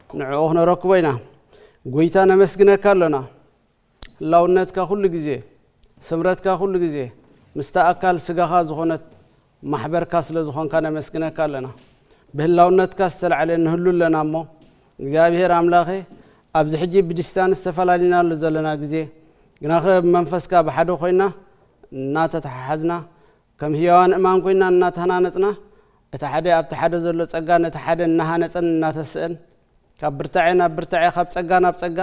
ንዕኡ ክነረክቦ ኢና። ጎይታ ነመስግነካ ኣሎና። ህላውነትካ ኩሉ ግዜ፣ ስምረትካ ኩሉ ግዜ፣ ምስታ ኣካል ስጋኻ ዝኾነት ማሕበርካ ስለ ዝኾንካ ነመስግነካ ኣለና። ብህላውነትካ ዝተላዕለ ንህሉ ኣለና እሞ፣ እግዚኣብሔር ኣምላኸ፣ ኣብዚ ሕጂ ብዲስታንስ ተፈላሊና ኣሎ ዘለና ግዜ፣ ግናኸ ብመንፈስካ ብሓደ ኮይና እናተተሓሓዝና፣ ከም ህያዋን እማን ኮይና እናተሃናነጽና፣ እቲ ሓደ ኣብቲ ሓደ ዘሎ ጸጋ ነቲ ሓደ እናሃነጸን እናተስአን፣ ካብ ብርታዐ ናብ ብርታዐ፣ ካብ ጸጋ ናብ ጸጋ፣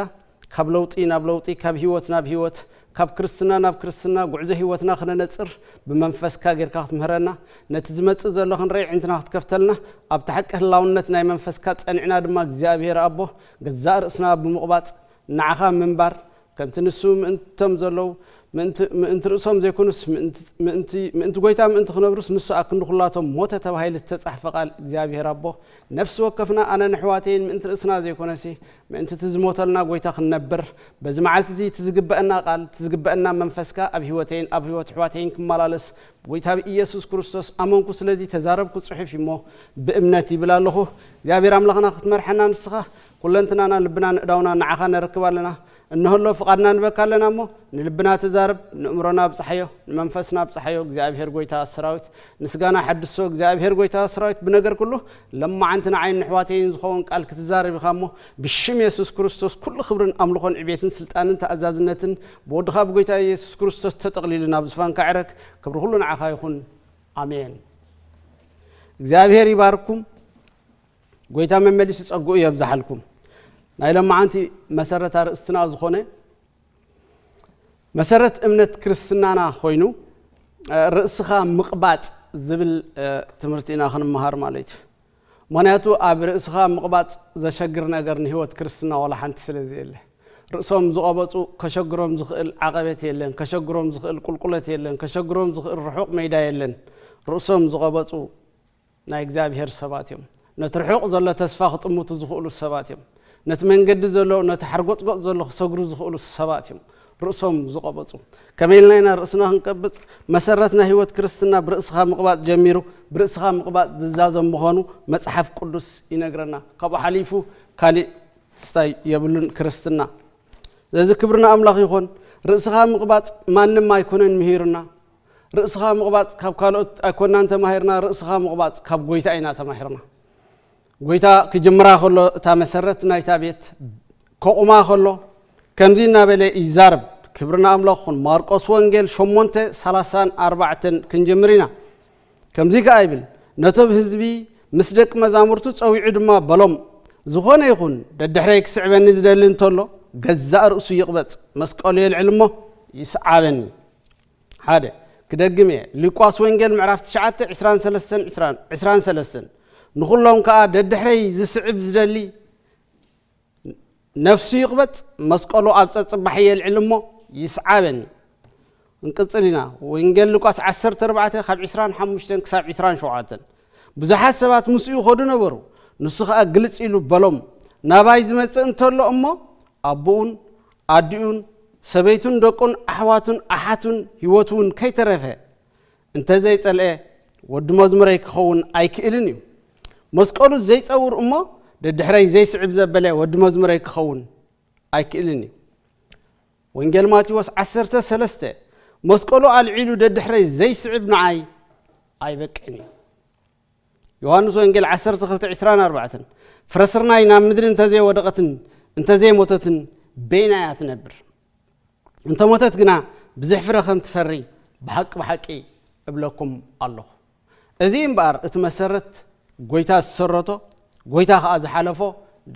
ካብ ለውጢ ናብ ለውጢ፣ ካብ ህይወት ናብ ህይወት፣ ካብ ክርስትና ናብ ክርስትና ጉዕዞ ህይወትና ክነነጽር ብመንፈስካ ጌርካ ክትምህረና፣ ነቲ ዝመጽእ ዘሎ ክንርኢ ኣዒንትና ክትከፍተልና፣ ኣብቲ ሓቂ ህላውነት ናይ መንፈስካ ጸኒዕና ድማ እግዚኣብሔር ኣቦ ገዛእ ርእስና ብምቕባጽ ንዓኻ ምንባር፣ ከምቲ ንሱ ምእንቶም ዘለዉ ምእንቲ፣ ምእንቲ ርእሶም ዘይኮኑስ ምእንቲ፣ ምእንቲ፣ ምእንቲ ጎይታ ምእንቲ ክነብሩስ ንሱ ኣክንዲ ኩላቶም ሞተ ተባሂሉ ዝተጻሕፈ ቃል እግዚኣብሔር ኣቦ ነፍሲ ወከፍና ኣነን ኣሕዋተይን ምእንቲ ርእስና ዘይኮነሲ ምእንቲ እቲ ዝሞተልና ጎይታ ክንነብር በዚ መዓልቲ እዚ እቲ ዝግበአና ቃል እቲ ዝግበአና መንፈስካ ኣብ ህይወተይን ኣብ ህይወት ኣሕዋተይን ክመላለስ ብጎይታ ብኢየሱስ ክርስቶስ ኣመንኩ። ስለዚ ተዛረብኩ ጽሑፍ እሞ ብእምነት ይብል ኣለኹ። እግዚኣብሔር ኣምላኽና ክትመርሐና ንስኻ ኩለንትናና ልብና ንእዳውና ንዓኻ ነረክብ ኣለና። እንሆሎ ፍቓድና ንበካ ኣለና እሞ ንልብና ተዛረብ፣ ንእምሮና ኣብጽሓዮ፣ ንመንፈስና ኣብጽሓዮ። እግዚኣብሔር ጎይታ ሰራዊት ንስጋና ሓድሶ። እግዚኣብሔር ጎይታ ሰራዊት ብነገር ኩሉ ለማዓንቲ ንዓይን ንሕዋተይን ዝኸውን ቃል ክትዛረብ ኢኻ እሞ ብሽም የሱስ ክርስቶስ ኩሉ ክብርን ኣምልኾን ዕቤትን ስልጣንን ተኣዛዝነትን ብወድኻ ብጎይታ የሱስ ክርስቶስ ተጠቕሊሉ ናብ ዝፋንካ ዕረግ። ክብሪ ኩሉ ንዓኻ ይኹን። ኣሜን። እግዚኣብሔር ይባርኩም። ጎይታ መመሊሱ ጸግኡ የብዝሓልኩም። ናይ ለማዓንቲ መሰረት ኣርእስትና ዝኾነ መሰረት እምነት ክርስትናና ኮይኑ፣ እ፣ ርእስኻ ምቕባጽ ዝብል፣ እ፣ ትምህርቲ ኢና ክንመሃር ማለት እዩ። ምኽንያቱ ኣብ ርእስኻ ምቕባጽ ዘሸግር ነገር ንህይወት ክርስትና ዋላ ሓንቲ ስለ ዘየለ። ርእሶም ዝቐበጹ ከሸግሮም ዝኽእል ዓቐበት የለን፣ ከሸግሮም ዝኽእል ቁልቁለት የለን፣ ከሸግሮም ዝኽእል ርሑቕ ሜዳ የለን። ርእሶም ዝቐበጹ ናይ እግዚኣብሔር ሰባት እዮም። ነቲ ርሑቕ ዘሎ ተስፋ ክጥምቱ ዝኽእሉ ሰባት እዮም። ነቲ መንገዲ ዘሎ፣ ነቲ ሓርጎጽጎጽ ዘሎ ክሰግሩ ዝኽእሉ ሰባት እዮም። ርእሶም ዝቐበጹ። ከመይ ኢልና ኢና ርእስና ክንቀብጽ? መሰረት ናይ ህይወት ክርስትና ብርእስኻ ምቕባጽ ጀሚሩ፣ ብርእስኻ ምቕባጽ ዝዛዘም ምዃኑ መጽሓፍ ቅዱስ ይነግረና። ካብኡ ሓሊፉ ካሊእ ስታይ የብሉን ክርስትና። ስለዚ ክብሪ ንኣምላኽ ይኹን። ርእስኻ ምቕባጽ ማንም ኣይኮነን ምሂሩና። ርእስኻ ምቕባጽ ካብ ካልኦት ኣይኮናን ተማሂርና፣ ርእስኻ ምቕባጽ ካብ ጎይታ ኢና ተማሂርና። ጎይታ ክጅምራ ከሎ እታ መሰረት ናይታ ቤት ከቑማ ከሎ ከምዚ እናበለ ይዛረብ። ክብሪ ንኣምላኽ ይኹን። ማርቆስ ወንጌል ሸሞንተ ሰላሳን ኣርባዕተን ክንጅምር ኢና። ከምዚ ከኣ ይብል፣ ነቶም ህዝቢ ምስ ደቂ መዛሙርቱ ጸዊዑ ድማ በሎም፣ ዝኾነ ይኹን ደድሕረይ ክስዕበኒ ዝደሊ እንተሎ፣ ገዛእ ርእሱ ይቕበጽ፣ መስቀሉ የልዕል እሞ ይስዓበኒ። ሓደ፣ ክደግም እየ። ሉቃስ ወንጌል ምዕራፍ ትሽዓተ፣ ዕስራን ሰለስተን፣ ዕስራን፣ ዕስራን ሰለስተን። ንኹሎም ከኣ ደድሕረይ ዝስዕብ ዝደሊ ነፍሱ ይቕበጽ፣ መስቀሉ ኣብ ጸጽባሕ የልዕል እሞ ይስዓበኒ። እንቅጽል ኢና። ወንጌል ሉቃስ ዓሰርተ ኣርባዕተ ካብ ዕስራን ሓሙሽተን ክሳብ ዕስራን ሸውዓተን። ብዙሓት ሰባት ምስኡ ይኸዱ ነበሩ። ንሱ ኸኣ ግልጽ ኢሉ በሎም፣ ናባይ ዝመጽእ እንተሎ እሞ ኣቦኡን ኣዲኡን ሰበይቱን ደቁን ኣሕዋቱን ኣሓቱን ህይወቱ እውን ከይተረፈ እንተ ዘይጸልአ ወዲ መዝሙረይ ክኸውን ኣይክእልን እዩ። መስቀሉ ዘይጸውር እሞ ደድሕረይ ዘይስዕብ ዘበለ ወዲ መዝሙረይ ክኸውን ኣይክእልን እዩ። ወንጌል ማቴዎስ ዓሰርተ ሰለስተ፣ መስቀሉ ኣልዒሉ ደድሕረይ ዘይስዕብ ንዓይ ኣይበቅዕን እዩ። ዮሃንስ ወንጌል ዓሰርተ ክልተ ዕስራን ኣርባዕተን፣ ፍረ ስርናይ ናብ ምድሪ እንተዘይወደቐትን እንተዘይሞተትን በይና እያ ትነብር። እንተሞተት ግና ብዙሕ ፍረ ከም ትፈሪ ብሓቂ ብሓቂ እብለኩም ኣለኹ። እዚ እምበኣር እቲ መሰረት ጎይታ ዝሰረቶ፣ ጎይታ ኸኣ ዝሓለፎ፣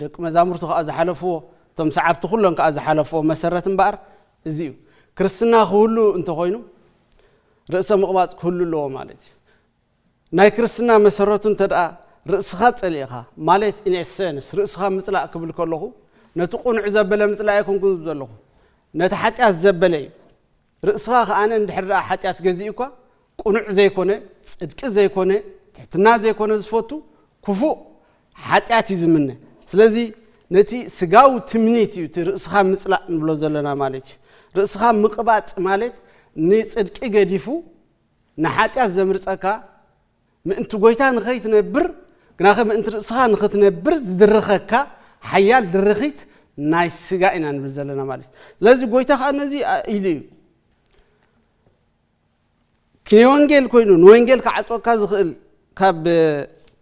ደቂ መዛሙርቱ ኸኣ ዝሓለፍዎ፣ እቶም ሰዓብቲ ኩሎም ከኣ ዝሓለፍዎ መሰረት እምበኣር እዚ እዩ። ክርስትና ክህሉ እንተኾይኑ ርእሰ ምቕባጽ ክህሉ ኣለዎ ማለት እዩ። ናይ ክርስትና መሰረቱ እንተ ደኣ ርእስኻ ጸሊእኻ፣ ማለት in essence ርእስኻ ምጽላእ ክብል ከለኹ ነቲ ቅኑዕ ዘበለ ምጽላእ ኣይኮንኩን ዝብል ዘለኹ፣ ነቲ ሓጢኣት ዘበለ እዩ። ርእስኻ ከኣ እንድሕር ደኣ ሓጢኣት ገዚኡ እኳ ቅኑዕ ዘይኮነ፣ ጽድቂ ዘይኮነ፣ ትሕትና ዘይኮነ ዝፈቱ ክፉእ ሓጢኣት እዩ ዝምነ። ስለዚ ነቲ ስጋዊ ትምኒት እዩ እቲ ርእስኻ ምጽላእ ንብሎ ዘለና ማለት እዩ። ርእስኻ ምቕባጽ ማለት ንጽድቂ ገዲፉ ንሓጢኣት ዘምርጸካ ምእንቲ ጎይታ ንኸይትነብር ግናኸ ምእንቲ ርእስኻ ንኽትነብር ዝድርኸካ ሓያል ድርኺት ናይ ስጋ ኢና ንብል ዘለና ማለት እዩ። ስለዚ ጎይታ ኸዓ ነዚ ኢሉ እዩ። ክኔ ወንጌል ኮይኑ ንወንጌል ክዓጽወካ ዝኽእል ካብ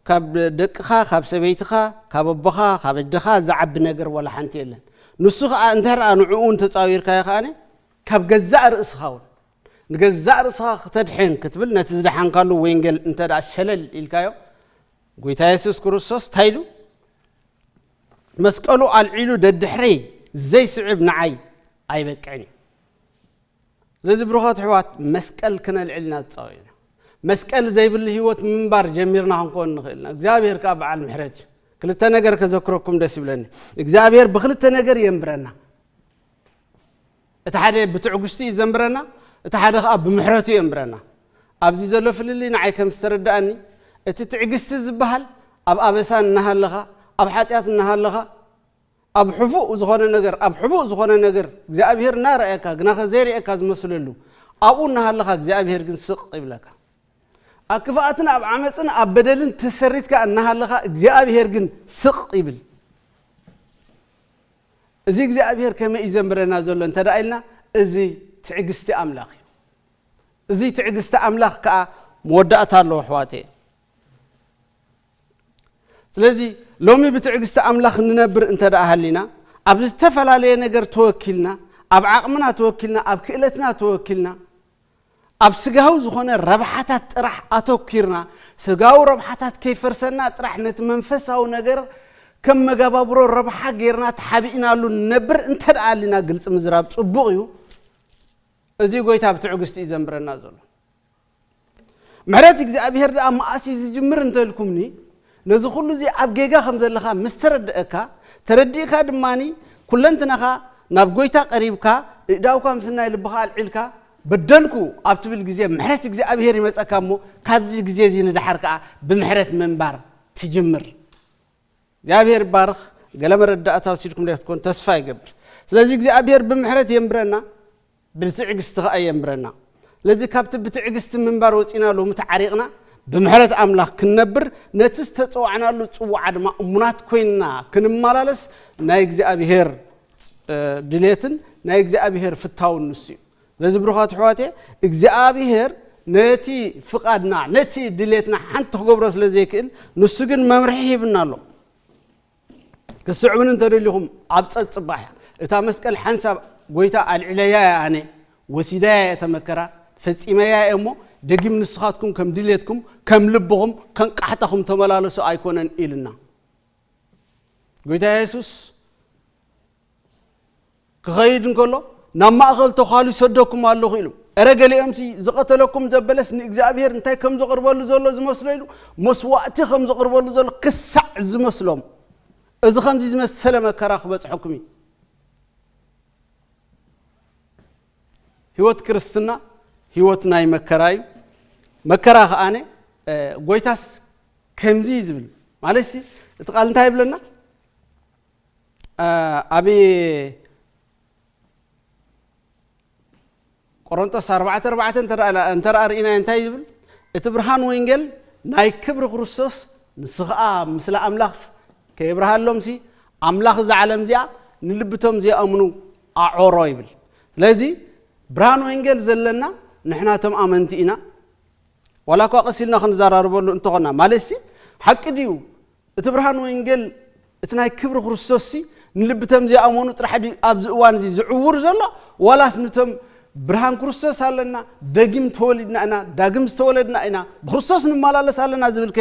ካብ ደቅኻ፣ ካብ ሰበይትኻ፣ ካብ ኣቦኻ፣ ካብ ኣደኻ ዝዓቢ ነገር ወላ ሓንቲ የለን። ንሱ ኸዓ እንተ ደኣ ንዕኡ እንተጻዊርካዮ ኸዓ ካብ ገዛእ ርእስኻ እውን ንገዛእ ርእስኻ ክተድሕን ክትብል ነቲ ዝደሓንካሉ ወንጌል እንተ ደኣ ሸለል ኢልካዮ፣ ጎይታ የሱስ ክርስቶስ እንታይ ኢሉ? መስቀሉ ኣልዒሉ ደድሕረይ ዘይስዕብ ንዓይ ኣይበቅዕን እዩ። ስለዚ ብሩኻት ኣሕዋት መስቀል ክነልዕል ኢና ዝጻወ ኢና። መስቀል ዘይብሉ ህይወት ምንባር ጀሚርና ክንኮን ንኽእል ኢና። እግዚኣብሔር ከኣ በዓል ምሕረት እዩ። ክልተ ነገር ከዘክረኩም ደስ ይብለኒ። እግዚኣብሔር ብክልተ ነገር የንብረና። እቲ ሓደ ብትዕግስቲ እዩ ዘንብረና፣ እቲ ሓደ ከኣ ብምሕረቱ የንብረና። ኣብዚ ዘሎ ፍልልይ ንዓይ ከም ዝተረድኣኒ እቲ ትዕግስቲ ዝበሃል ኣብ ኣበሳ እናሃለኻ፣ ኣብ ሓጢኣት እናሃለኻ፣ ኣብ ሕፉእ ዝኾነ ነገር ኣብ ሕቡእ ዝኾነ ነገር እግዚኣብሔር እናረኣየካ ግናኸ ዘይርእየካ ዝመስለሉ ኣብኡ እናሃለኻ እግዚኣብሔር ግን ስቕ ይብለካ። ኣብ ክፍኣትን ኣብ ዓመፅን ኣብ በደልን ተሰሪትካ እናሃለኻ እግዚኣብሔር ግን ስቕ ይብል። እዚ እግዚኣብሔር ከመይ እዩ ዘንብረና ዘሎ እንተ ደኣ ኢልና፣ እዚ ትዕግስቲ ኣምላኽ እዩ። እዚ ትዕግስቲ ኣምላኽ ከዓ መወዳእታ ኣለዎ ኣሕዋተየ። ስለዚ ሎሚ ብትዕግስቲ ኣምላኽ ንነብር እንተ ደኣ ሃሊና፣ ኣብ ዝተፈላለየ ነገር ተወኪልና፣ ኣብ ዓቕምና ተወኪልና፣ ኣብ ክእለትና ተወኪልና፣ ኣብ ስጋዊ ዝኾነ ረብሓታት ጥራሕ ኣተኪርና፣ ስጋዊ ረብሓታት ከይፈርሰና ጥራሕ ነቲ መንፈሳዊ ነገር ከም መጋባብሮ ረብሓ ጌርና ተሓቢእናሉ ንነብር እንተ ደኣ ኣሊና፣ ግልፂ ምዝራብ ፅቡቕ እዩ። እዚ ጎይታ ብትዕግስቲ እዩ ዘንብረና ዘሎ። ምሕረት እግዚኣብሔር ደኣ መኣስ እዩ ዝጅምር እንተልኩምኒ፣ ነዚ ኩሉ እዚ ኣብ ጌጋ ከም ዘለኻ ምስ ተረድአካ፣ ተረዲእካ ድማኒ ኩለንትናኻ ናብ ጎይታ ቀሪብካ፣ እእዳውካ ምስ ናይ ልብኻ ኣልዒልካ፣ በደልኩ ኣብ ትብል ግዜ ምሕረት እግዚኣብሔር ይመጸካ እሞ፣ ካብዚ ግዜ እዚ ንደሓር ከኣ ብምሕረት ምንባር ትጅምር። እግዚኣብሔር ይባርኽ። ገለ መረዳእታ ወሲድኩም ዶ ትኮን? ተስፋ ይገብር። ስለዚ እግዚኣብሔር ብምሕረት የንብረና፣ ብትዕግስቲ ከኣ የንብረና። ስለዚ ካብቲ ብትዕግስቲ ምንባር ወጺና ሎሚ ተዓሪቕና ብምሕረት ኣምላኽ ክንነብር፣ ነቲ ዝተጸዋዕናሉ ጽዋዓ ድማ እሙናት ኮይንና ክንመላለስ ናይ እግዚኣብሔር፣ እ፣ ድሌትን ናይ እግዚኣብሔር ፍታውን ንሱ እዩ። ስለዚ ብሩኻት ኣሕዋተየ፣ እግዚኣብሔር ነቲ ፍቓድና፣ ነቲ ድሌትና ሓንቲ ክገብሮ ስለ ዘይክእል፣ ንሱ ግን መምርሒ ሂብና ኣሎ። ክትስዕቡኒ እንተደሊኹም ኣብ ጸጽባሕ እያ። እታ መስቀል ሓንሳብ ጎይታ ኣልዒለያ እየ ኣነ፣ ወሲደያ እየ እታ መከራ፣ ፈጺመያ እየ እሞ፣ ደጊም ንስኻትኩም ከም ድሌትኩም ከም ልብኹም ከንቃሕታኹም ተመላለሱ ኣይኮነን ኢልና። ጎይታ የሱስ ክኸይድ እንከሎ ናብ ማእኸል ተዃሉ ይሰደኩም ኣለኹ ኢሉ። እረ ገሊኦምሲ ዝቐተለኩም ዘበለስ ንእግዚኣብሔር እንታይ ከም ዘቕርበሉ ዘሎ ዝመስሎ ኢሉ መስዋእቲ ከም ዘቕርበሉ ዘሎ ክሳዕ ዝመስሎም። እዚ ከምዚ ዝመሰለ መከራ ክበጽሐኩም እዩ። ህይወት ክርስትና ህይወት ናይ መከራ እዩ። መከራ ከኣነ ጎይታስ ከምዚ እዩ ዝብል ማለት ሲ እቲ ቃል እንታይ ይብለና? ኣብ ቆሮንጦስ ኣርባዕተ ኣርባዕተ እንተ ርኢና እንታይ ዝብል? እቲ ብርሃን ወንጌል ናይ ክብሪ ክርስቶስ ንሱ ኸዓ ምስለ ኣምላኽ ከየብርሃሎም ሲ ኣምላኽ እዛ ዓለም እዚኣ ንልብቶም ዘይኣምኑ ኣዖሮ ይብል። ስለዚ ብርሃን ወንጌል ዘለና ንሕና ቶም ኣመንቲ ኢና። ዋላ እኳ ቀስ ኢልና ክንዘራርበሉ እንተኾና ማለት ሲ ሓቂ ድዩ? እቲ ብርሃን ወንጌል እቲ ናይ ክብሪ ክርስቶስ ሲ ንልብቶም ዘይኣመኑ ጥራሕ ድዩ ኣብዚ እዋን እዚ ዝዕውር ዘሎ? ዋላስ ንቶም ብርሃን ክርስቶስ ኣለና፣ ደጊም ተወሊድና ኢና፣ ዳግም ዝተወለድና ኢና፣ ብክርስቶስ ንመላለስ ኣለና ዝብል ከ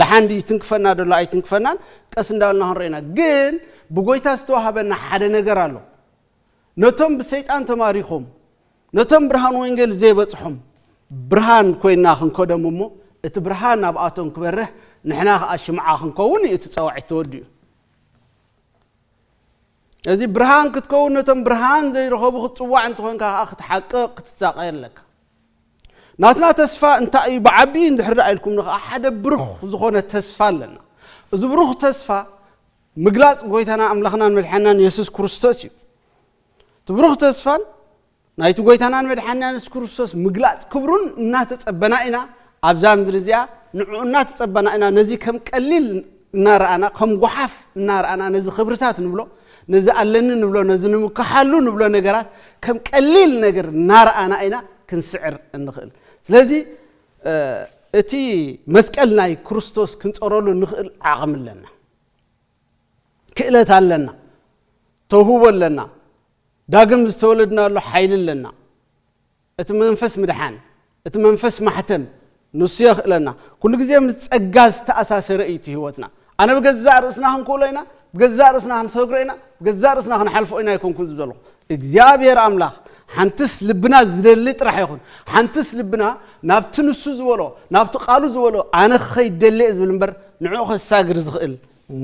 ደሓን ድዩ ይትንክፈና ደሎ ኣይትንክፈናን? ቀስ እንዳበልና ክንረኢና። ግን ብጎይታ ዝተዋሃበና ሓደ ነገር ኣሎ። ነቶም ብሰይጣን ተማሪኾም ነቶም ብርሃን ወንጌል ዘይበጽሖም ብርሃን ኮይና ክንከዶም እሞ እቲ ብርሃን ኣብኣቶም ክበርህ ንሕና ከዓ ሽምዓ ክንከውን እዩ እቲ ጸዋዒት ተወዲኡ። እዚ ብርሃን ክትከውን ነቶም ብርሃን ዘይረኸቡ ክትጽዋዕ እንተኾንካ ከዓ ክትሓቅቕ ክትሳቐ ኣለካ። ናትና ተስፋ እንታይ እዩ? ብዓቢኡ እንድሕር ደኣ ኢልኩም ንኸዓ ሓደ ብሩኽ ዝኾነ ተስፋ ኣለና። እዚ ብሩኽ ተስፋ ምግላጽ ጎይታና ኣምላኽናን መድሓናን የሱስ ክርስቶስ እዩ። እቲ ብሩኽ ተስፋን ናይቲ ጎይታናን መድሓናን የሱስ ክርስቶስ ምግላጽ ክብሩን እናተጸበና ኢና። ኣብዛ ምድሪ እዚኣ ንዕኡ እናተጸበና ኢና። ነዚ ከም ቀሊል እናረኣና፣ ከም ጓሓፍ እናረኣና፣ ነዚ ክብርታት ንብሎ፣ ነዚ ኣለኒ ንብሎ፣ ነዚ ንምክሓሉ ንብሎ ነገራት ከም ቀሊል ነገር እናረኣና ኢና ክንስዕር እንኽእል። ስለዚ እቲ መስቀል ናይ ክርስቶስ ክንጸረሉ ንኽእል ዓቕሚ ኣለና፣ ክእለት ኣለና፣ ተውህቦ ኣለና፣ ዳግም ዝተወለድናሉ ሓይሊ ኣለና። እቲ መንፈስ ምድሓን፣ እቲ መንፈስ ማሕተም ንሱ የኽእለና። ኩሉ ግዜ ምስ ጸጋ ዝተኣሳሰረ እዩ እቲ ህይወትና። ኣነ ብገዛእ ርእስና ክንክእሎ ኢና፣ ብገዛእ ርእስና ክንሰግሮ ኢና፣ ብገዛእ ርእስና ክንሓልፎ ኢና ኣይኮንኩን ዝብ ዘለኹ። እግዚኣብሔር ኣምላኽ ሓንትስ ልብና ዝደሊ ጥራሕ ይኹን። ሓንትስ ልብና ናብቲ ንሱ ዝበሎ፣ ናብቲ ቃሉ ዝበሎ ኣነ ክኸይድ ደሊ እየ ዝብል እምበር ንዕኡ ከሳግር ዝኽእል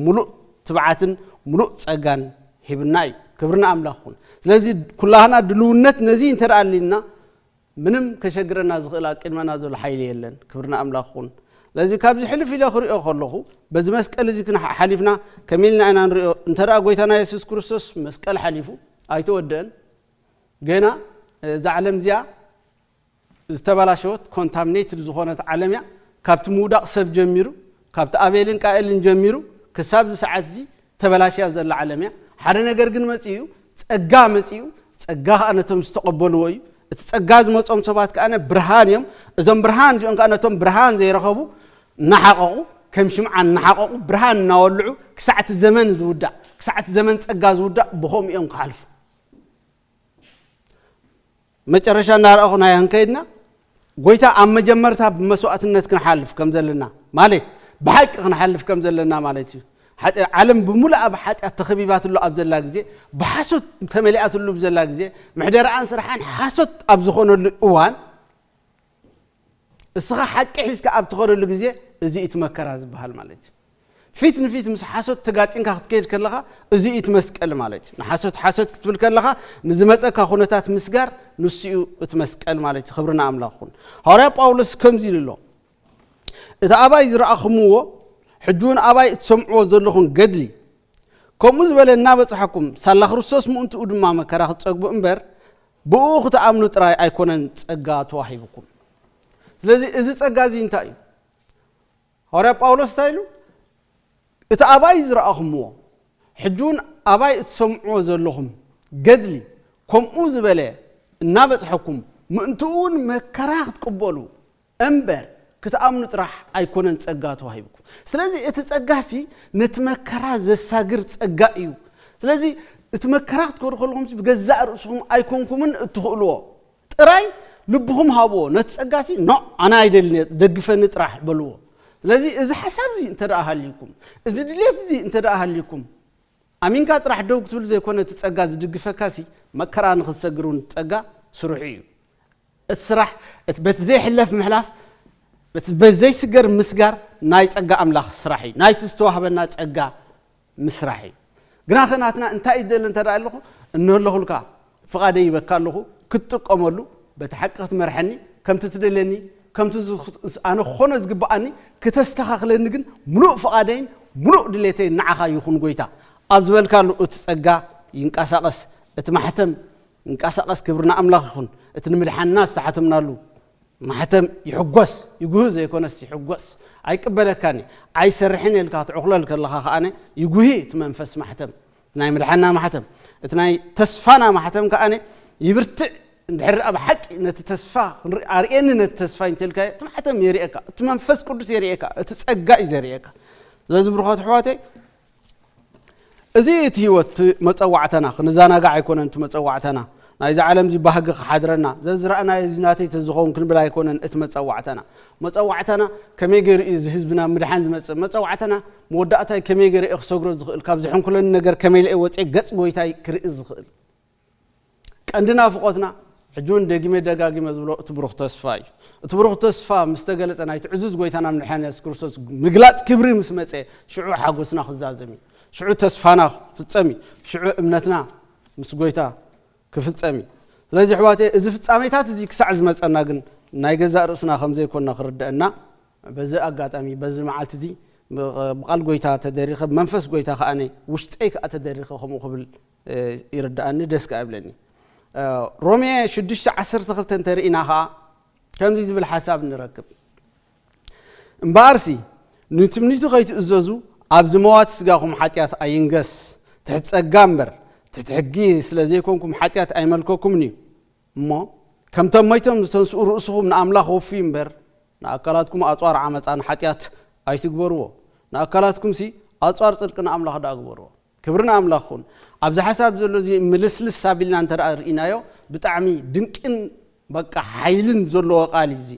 ሙሉእ ትብዓትን ሙሉእ ጸጋን ሂብና እዩ። ክብርና ኣምላኽ ይኹን። ስለዚ ኩላህና ድልውነት ነዚ እንተ ደኣ ኣሊና ምንም ከሸግረና ዝኽእል ኣብ ቅድመና ዘሎ ሓይሊ የለን። ክብርና ኣምላኽ ይኹን። ስለዚ ካብዚ ሕልፍ ኢለ ክሪኦ ከለኹ በዚ መስቀል እዚ ክንሓ-፣ ሓሊፍና ከመይ ኢልና ኢና ንሪኦ? እንተ ደኣ ጎይታና የሱስ ክርስቶስ መስቀል ሓሊፉ ኣይተወደአን። ገና እዛ ዓለም እዚኣ ዝተበላሸወት ኮንታሚኔትድ ዝኾነት ዓለም እያ። ካብቲ ምውዳቕ ሰብ ጀሚሩ፣ ካብቲ ኣቤልን ቃኤልን ጀሚሩ ክሳብ እዚ ሰዓት እዚ ተበላሽያ ዘላ ዓለም እያ። ሓደ ነገር ግን መጺኡ፣ ጸጋ መጺኡ፣ ጸጋ ኸኣ ነቶም ዝተቐበልዎ እዩ። እቲ ጸጋ ዝመጾም ሰባት ከኣ ብርሃን እዮም። እዞም ብርሃን እዚኦም ከኣ ነቶም ብርሃን ዘይረኸቡ እናሓቐቑ፣ ከም ሽምዓ እናሓቐቑ፣ ብርሃን እናወልዑ፣ ክሳዕ እቲ ዘመን ዝውዳእ፣ ክሳዕ እቲ ዘመን ጸጋ ዝውዳእ ብኸምኡ እዮም ክሓልፉ። መጨረሻ እናረኣኹ ናይ ክንከይድና፣ ጎይታ ኣብ መጀመርታ ብመስዋእትነት ክንሓልፍ ከም ዘለና፣ ማለት ብሓቂ ክንሓልፍ ከም ዘለና ማለት እዩ። ሓጢ-፣ ዓለም ብምሉኣ ብሓጢኣት ተኸቢባትሉ ኣብ ዘላ ግዜ፣ ብሓሶት ተመሊኣትሉ ኣብ ዘላ ግዜ፣ ምሕደራኣን ስራሓን ሓሶት ኣብ ዝኾነሉ እዋን፣ እስኻ ሓቂ ሒዝካ ኣብ ትኸደሉ ግዜ፣ እዚ እዩ እቲ መከራ ዝበሃል ማለት እዩ። ፊት ንፊት ምስ ሓሶት ተጋጢምካ ክትከይድ ከለኻ፣ እዚ እዩ እቲ መስቀል ማለት እዩ። ንሓሶት ሓሶት ክትብል ከለኻ፣ ንዝመጸካ ኩነታት ምስጋር፣ ንሱ እዩ እቲ መስቀል ማለት እዩ። ክብርና ኣምላኽ ይኹን። ሃዋርያ ጳውሎስ ከምዚ ኢሉ ኣሎ፣ "እቲ ኣባይ ዝረኣኹምዎ፣ ሕጂ እውን ኣባይ እትሰምዕዎ ዘለኹም ገድሊ፣ ከምኡ ዝበለ እናበጽሐኩም፣ ሳላ ክርስቶስ ምእንትኡ ድማ መከራ ክትጸግቡ እምበር፣ ብእኡ ክትኣምኑ ጥራይ ኣይኮነን ጸጋ ተዋሂብኩም።" ስለዚ እዚ ጸጋ እዚ እንታይ እዩ? ሃዋርያ ጳውሎስ እንታይ ኢሉ? "እቲ ኣባይ ዝረኣኹምዎ፣ ሕጂ እውን ኣባይ እትሰምዕዎ ዘለኹም ገድሊ፣ ከምኡ ዝበለ እናበጽሐኩም፣ ምእንትኡ እውን መከራ ክትቅበሉ እምበር፣ ክትኣምኑ ጥራሕ ኣይኮነን ጸጋ ተዋሂብኩም።" ስለዚ እቲ ጸጋሲ ነቲ መከራ ዘሳግር ጸጋ እዩ። ስለዚ እቲ መከራ ክትከዱ ከለኹም ብገዛእ ርእስኹም ኣይኮንኩምን እትኽእልዎ፣ ጥራይ ልብኹም ሃብዎ። ነቲ ጸጋሲ፣ "ኖ፣ ኣነ ኣይደልን እየ፣ ደግፈኒ ጥራሕ" በልዎ። ስለዚ እዚ ሓሳብ እዚ እንተ ደኣ ሃልዩኩም፣ እዚ ድሌት እዚ እንተ ደኣ ሃልዩኩም፣ ኣሚንካ ጥራሕ ደው ክትብል ዘይኮነ፣ እቲ ጸጋ ዝድግፈካሲ፣ መከራ ንኽትሰግር እውን ጸጋ ስርሑ እዩ። እቲ ስራሕ፣ እቲ በቲ ዘይሕለፍ ምሕላፍ፣ በቲ በዘይስገር ምስጋር ናይ ጸጋ ኣምላኽ ስራሕ እዩ። ናይቲ ዝተዋህበና ጸጋ ምስራሕ እዩ። ግናኸ ናትና እንታይ እዩ ዝደሊ እንተ ደኣ ኣለኹ፣ እነለኹልካ፣ ፍቓደይ ይበካ ኣለኹ፣ ክትጥቀመሉ፣ በቲ ሓቂ ክትመርሐኒ፣ ከምቲ ትደልየኒ፣ ከምቲ ዝኽ-፣ ኣነ ክኾኖ ዝግብኣኒ፣ ክተስተኻኽለኒ ግን ምሉእ ፍቓደይን ምሉእ ድሌተይን ንዓኻ ይኹን ጎይታ ኣብ ዝበልካሉ እቲ ጸጋ ይንቀሳቐስ፣ እቲ ማሕተም ይንቀሳቐስ። ክብሪ ንኣምላኽ ይኹን። እቲ ንምድሓንና ዝተሓተምናሉ ማሕተም ይሕጎስ፣ ይጉህ ዘይኮነስ ይሕጎስ። ኣይቅበለካን እዩ። ኣይሰርሕን ኢልካ ትዕኹለል ከለኻ ከኣነ ይጉሂ እቲ መንፈስ ማሕተም፣ ናይ ምድሓንና ማሕተም፣ እቲ ናይ ተስፋና ማሕተም ከኣነ ይብርትዕ። እንድሕር ደኣ ብሓቂ ነቲ ተስፋ ክንርኢ፣ ኣርእየኒ ነቲ ተስፋ እንተልካዮ፣ እቲ ማሕተም የርእየካ፣ እቲ መንፈስ ቅዱስ የርእየካ፣ እቲ ጸጋ እዩ ዘርእየካ። ስለዚ ብሩኻት ኣሕዋተይ፣ እዚ እቲ ህይወት፣ እቲ መጸዋዕታና፣ ክንዘናጋዕ ኣይኮነን እቲ መጸዋዕታና። ናይዚ ዓለም እዚ ባህጊ ክሓድረና፣ ዘዝረኣናዮ እዚ ናተይ ተዝኸውን ክንብል ኣይኮነን እቲ መጸዋዕታና። መጸዋዕታና ከመይ ገይሩ እዩ እዚ ህዝብና ምድሓን ዝመጽእ? መጸዋዕታና መወዳእታይ ከመይ ገይሩ እየ ክሰግሮ ዝኽእል? ካብ ዝሕንኩለኒ ነገር ከመይ ኢለ እየ ወጺኤ ገጽ ጎይታይ ክርኢ ዝኽእል? ቀንዲ ናፍቖትና፣ ሕጂ እውን ደጊመ ደጋጊመ ዝብሎ፣ እቲ ብሩኽ ተስፋ እዩ። እቲ ብሩኽ ተስፋ ምስ ተገለጸ፣ ናይቲ ዕዙዝ ጎይታና መድሓኒና የሱስ ክርስቶስ ምግላጽ ክብሪ ምስ መጸ፣ ሽዑ ሓጎስና ክዛዘም እዩ። ሽዑ ተስፋና ክፍጸም እዩ። ሽዑ እምነትና ምስ ጎይታ ክፍጸም እዩ። ስለዚ ኣሕዋተይ፣ እዚ ፍጻሜታት እዚ ክሳዕ ዝመጸና ግን ናይ ገዛእ ርእስና ከም ዘይኮንና ክርደአና፣ በዚ ኣጋጣሚ፣ በዚ መዓልቲ እዚ ብቕ-፣ ብቓል ጎይታ ተደሪኸ፣ ብመንፈስ ጎይታ ከኣ ውሽጠይ ከኣ ተደሪኸ ከምኡ ክብል፣ እ፣ ይርድኣኒ፣ ደስ ከኣ ይብለኒ። እ፣ ሮሜ ሽዱሽተ ዓሰርተ ክልተ እንተርኢና ከኣ ከምዚ ዝብል ሓሳብ ንረክብ። እምበኣርሲ ንትምኒቱ ከይትእዘዙ ኣብ ዝመዋቲ ስጋኹም ሓጢኣት ኣይንገስ፣ ትሕቲ ጸጋ እምበር ትሕቲ ሕጊ ስለ ዘይኮንኩም ሓጢኣት ኣይመልከኩምን እዩ። እሞ ከምቶም ሞይቶም ዝተንስኡ ርእስኹም ንኣምላኽ ወፍዩ እምበር፣ ንኣካላትኩም ኣጽዋር ዓመጻ ንሓጢኣት ኣይትግበርዎ። ንኣካላትኩምሲ ኣጽዋር ጽድቂ ንኣምላኽ ደኣ ግበርዎ። ክብሪ ንኣምላኽ ይኹን። ኣብዚ ሓሳብ ዘሎ እዚ ምልስልስ ኣቢልና እንተ ደኣ ርኢናዮ፣ ብጣዕሚ ድንቅን በቃ ሓይልን ዘለዎ ቃል እዩ እዚ።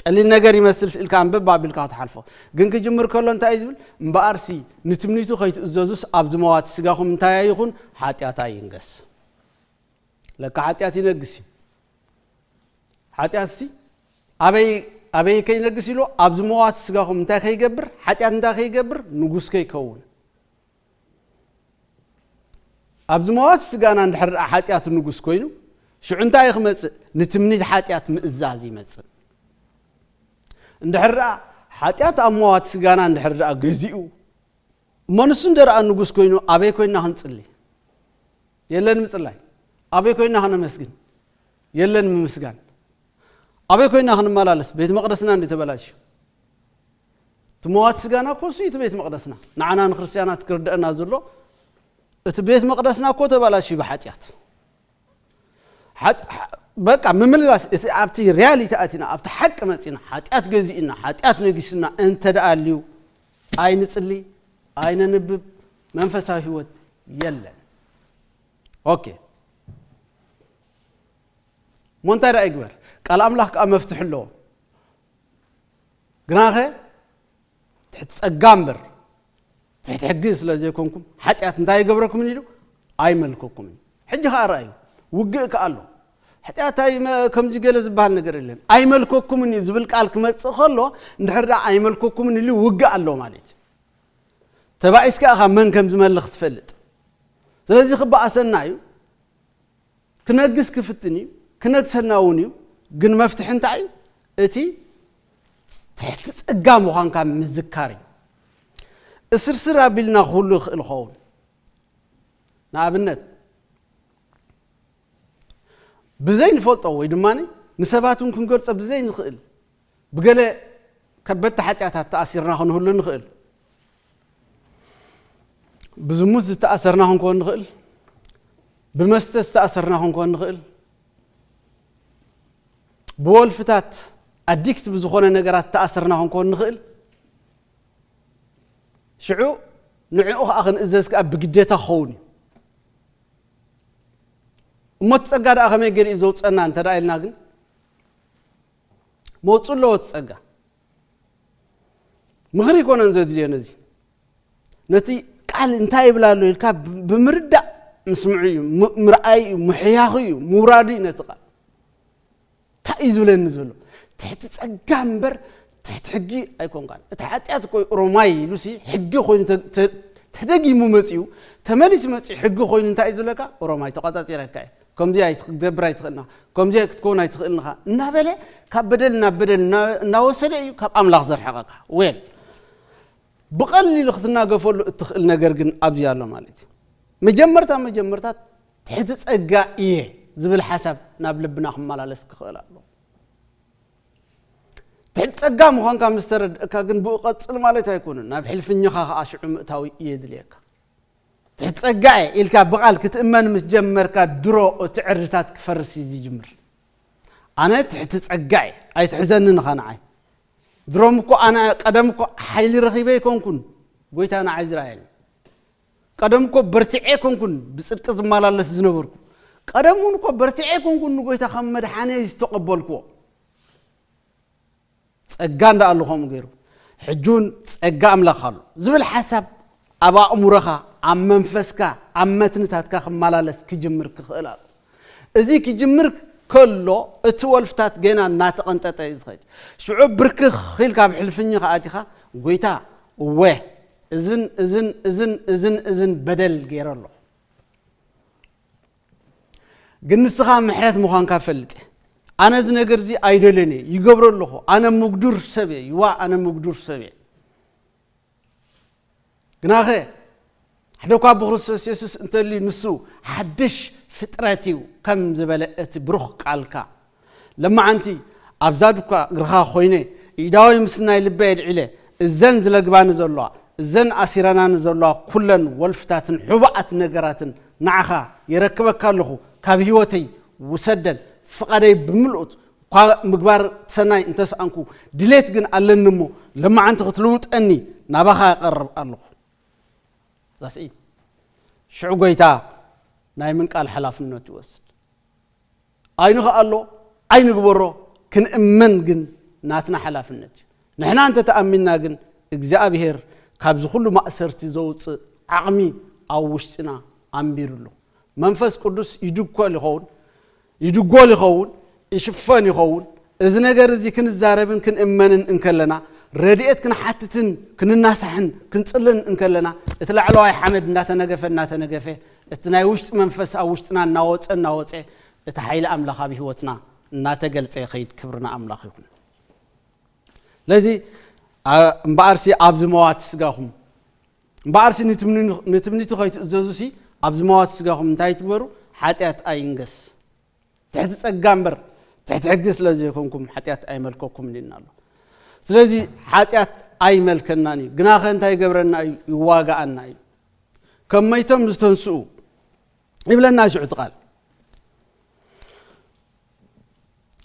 ቀሊል ነገር ይመስል ስኢልካ ኣንብብ ኣቢልካ ክትሓልፎ። ግን ክጅምር ከሎ እንታይ እዩ ዝብል? እምበኣርሲ ንትምኒቱ ከይትእዘዙስ ኣብ ዝመዋቲ ስጋኹም እንታይ ኣይኹን? ሓጢኣት ኣይንገስ። ለካ ሓጢኣት ይነግስ እዩ። ሓጢኣትሲ ኣበይ፣ ኣበይ ከይነግስ ኢሉ? ኣብ ዝመዋቲ ስጋኹም እንታይ ከይገብር? ሓጢኣት እንታይ ከይገብር? ንጉስ ከይከውን። ኣብ ዝመዋቲ ስጋና እንድሕር ደኣ ሓጢኣት ንጉስ ኮይኑ፣ ሽዑ እንታይ እዩ ክመጽእ? ንትምኒት ሓጢኣት ምእዛዝ ይመጽእ። እንድሕር ደኣ ሓጢኣት ኣብ መዋቲ ስጋና እንድሕር ደኣ ገዚኡ፣ እሞ ንሱ እንደ ደኣ ንጉስ ኮይኑ፣ ኣበይ ኮይንና ክንጽሊ? የለን ምጽላይ። ኣበይ ኮይንና ክነመስግን? የለን ምምስጋን። ኣበይ ኮይንና ክንመላለስ? ቤት መቕደስና እንዲ ተበላሽዩ። እቲ መዋቲ ስጋና እኮ እሱ እዩ እቲ ቤት መቕደስና። ንዓና ንክርስትያናት ክርደአና ዘሎ፣ እቲ ቤት መቕደስና እኮ ተበላሽዩ ብሓጢኣት። ሓጢ-፣ ሓ-፣ በቃ ምምልላስ፣ እቲ ኣብቲ ሪያሊቲ ኣቲና፣ ኣብቲ ሓቂ መጺና፣ ሓጢኣት ገዚእና፣ ሓጢኣት ነጊስና እንተ ደኣ ኣልዩ፣ ኣይንጽሊ፣ ኣይነንብብ፣ መንፈሳዊ ህይወት የለን። ኦኬ። እሞ እንታይ ደኣ ይግበር? ቃል ኣምላኽ ከኣ መፍትሒ ኣለዎ። ግናኸ ትሕቲ ጸጋ እምበር ትሕቲ ሕጊ ስለ ዘይኮንኩም፣ ሓጢኣት እንታይ ይገብረኩምን ኢሉ? ኣይመልከኩምን። ሕጂ ከኣ ረኣዩ፣ ውግእ ከኣ ኣሎ። ሓጢኣት ኣይ-፣ መ-፣ ከምዚ ገለ ዝበሃል ነገር የለን። ኣይመልከኩምን እዩ ዝብል ቃል ክመጽእ ከሎ፣ እንድሕር ደኣ ኣይመልከኩምን ኢሉ ውግእ ኣሎ ማለት እዩ። ተባኢስካ ኢኻ መን ከም ዝመልኽ ትፈልጥ። ስለዚ ክበኣሰና እዩ። ክነግስ ክፍትን እዩ፣ ክነግሰና እውን እዩ። ግን መፍትሒ እንታይ እዩ? እቲ ትሕቲ ጸጋ ምዃንካ ምዝካር እዩ። እስርስር ኣቢልና ክህሉ ይኽእል ይኸውን። ንኣብነት፣ ብዘይንፈልጦ ወይ ድማ ንሰባት እውን ክንገልጾ ብዘይንኽእል፣ ብገለ ከበድቲ ሓጢኣታት ተኣሲርና ክንህሉ ንኽእል። ብዝሙት ዝተኣሰርና ክንኮን ንኽእል። ብመስተ ዝተኣሰርና ክንኮን ንኽእል። ብወልፍታት ኣዲክት ብዝኾነ ነገራት ዝተኣሰርና ክንኮን ንኽእል። ሽዑ ንዕኡ ኸዓ ክንእዘዝ ከኣ ብግዴታ ክኸውን እዩ። እሞ እቲ ጸጋ ደኣ ከመይ ገይሩ እዩ ዘውጸና እንተ ደኣ ኢልና ግን፣ መውፅእ ኣለዎ እቲ ፀጋ። ምኽሪ ይኮነን ዘድልዮ ነዚ። ነቲ ቃል እንታይ ይብል ኣሎ ኢልካ ብ- ብምርዳእ ምስምዑ እዩ። ም- ምርኣይ እዩ፣ ምሕያኹ እዩ፣ ምውራዱ እዩ ነቲ ቃል። እንታይ እዩ ዝብለኒ ዘሎ? ትሕቲ ጸጋ እምበር ትሕቲ ሕጊ ኣይኮንካን። እቲ ሓጢኣት እኮ ሮማይ ኢሉሲ ሕጊ ኮይኑ ተ- ተ- ተደጊሙ መጺኡ፣ ተመሊሱ መጺኡ ሕጊ ኮይኑ እንታይ እዩ ዝብለካ? ሮማይ ተቆጻጺረካ እየ። ከምዚ ኣይትገብር ኣይትኽእልና፣ ከምዚ ክትከውን ኣይትኽእልንኻ እናበለ ካብ በደል ናብ በደል እና- እናወሰደ እዩ ካብ ኣምላኽ ዘርሕቐካ። ዌል ብቐሊሉ ክትናገፈሉ እትኽእል ነገር ግን ኣብዚ ኣሎ ማለት እዩ። መጀመርታ መጀመርታ ትሕቲ ጸጋ እየ ዝብል ሓሳብ ናብ ልብና ክመላለስ ክኽእል ኣሎ። ትሕቲ ጸጋ ምዃንካ ምስ ተረድእካ ግን ብኡ ቀጽል ማለት ኣይኮነን። ናብ ሕልፍኛኻ ከኣ ሽዑ ምእታዊ እየ ድልየካ። ትሕቲ ጸጋ እየ ኢልካ ብቓል ክትእመን ምስ ጀመርካ ድሮ እቲ ዕርድታት ክፈርስ እዩ ዝጅምር። ኣነ ትሕቲ ጸጋ እየ፣ ኣይትሕዘኒ ንኻ ንዓይ። ድሮም እኮ ኣነ ቀደም እኮ ሓይሊ ረኺበ ኣይኮንኩን፣ ጎይታ ንዓይ ዝረኣየኒ። ቀደም እኮ በርቲዐ ኣይኮንኩን ብጽድቂ ዝመላለስ ዝነበርኩ። ቀደም እውን እኮ በርቲዐ ኣይኮንኩን ንጎይታ ከም መድሓነይ ዝተቐበልክዎ። ጸጋ እንዳ ኣሎ ከምኡ ገይሩ። ሕጂ እውን ጸጋ ኣምላኽ ኣሎ ዝብል ሓሳብ ኣብ ኣእምሮኻ፣ ኣብ መንፈስካ፣ ኣብ መትንታትካ ክመላለስ ክጅምር ክኽእል ኣሎ። እዚ ክጅምር ከሎ እቲ ወልፍታት ገና እናተቐንጠጠ እዩ ዝኸይድ። ሽዑ ብርክኽ ኢልካ ኣብ ሕልፍኝኻ ኣቲኻ፣ ጎይታ፣ እወ፣ እዝን እዝን እዝን እዝን እዝን በደል ገይረ ኣለኹ። ግን ንስኻ ምሕረት ምዃንካ ፈልጥ እየ። ኣነ እዚ ነገር እዚ ኣይደልን እየ፣ ይገብሮ ኣለኹ። ኣነ ምጉዱር ሰብ እየ፣ ይዋ ኣነ ምጉዱር ሰብ እየ። ግናኸ ሓደ እኳ ብክርስቶስ የሱስ እንተልዩ ንሱ ሓድሽ ፍጥረት እዩ ከም ዝበለ እቲ ብሩኽ ቃልካ። ለማዓንቲ ኣብዛ ድኳ እግርኻ ኮይነ ኢዳዊ ምስ ናይ ልበይ ኣልዒለ እዘን ዝለግባኒ ዘለዋ እዘን ኣሲረናኒ ዘለዋ ኩለን ወልፍታትን ሕቡኣት ነገራትን ንዓኻ የረክበካ ኣለኹ፣ ካብ ህይወተይ ውሰደን፣ ፍቓደይ ብምልኡት እኳ ምግባር ሰናይ እንተሰኣንኩ ድሌት ግን ኣለኒ እሞ ለማዓንቲ ክትልውጠኒ ናባኻ እቐርብ ኣለኹ። ዛስኢ ሽዑ ጎይታ ናይ ምንቃል ሓላፍነቱ ይወስድ። ኣይንኽኣሎ ኣይንግበሮ ክንእመን ግን ናትና ሓላፍነት እዩ። ንሕና እንተተኣሚንና ግን እግዚኣብሔር ካብዚ ኩሉ ማእሰርቲ ዘውፅእ ዓቕሚ ኣብ ውሽጥና ኣንቢሩ ኣሎ። መንፈስ ቅዱስ ይድኮል ይኸውን፣ ይድጎል ይኸውን፣ ይሽፈን ይኸውን። እዚ ነገር እዚ ክንዛረብን ክንእመንን እንከለና ረድኤት ክንሓትትን ክንናሳሕን ክንጽልን እንከለና እቲ ላዕለዋይ ሓመድ እናተነገፈ እናተነገፈ እቲ ናይ ውሽጢ መንፈስ ኣብ ውሽጥና እናወፀ እናወፀ እቲ ሓይሊ ኣምላኽ ኣብ ህይወትና እናተገልፀ ይኸይድ። ክብርና ኣምላኽ ይኹን። ስለዚ እምበኣርሲ ኣብዚ መዋቲ ስጋኹም እምበኣርሲ ንትምኒቱ ከይትእዘዙሲ ኣብዚ መዋቲ ስጋኹም እንታይ ትግበሩ? ሓጢኣት ኣይንገስ። ትሕቲ ጸጋ እምበር ትሕቲ ሕጊ ስለ ዘይኮንኩም ሓጢኣት ኣይመልከኩም ኢልና ኣሎ። ስለዚ ሓጢኣት ኣይመልከናን እዩ። ግናኸ እንታይ ይገብረና እዩ? ይዋጋኣና እዩ። ከም መይቶም ዝተንስኡ ይብለና ሽዑ እቲ ቃል።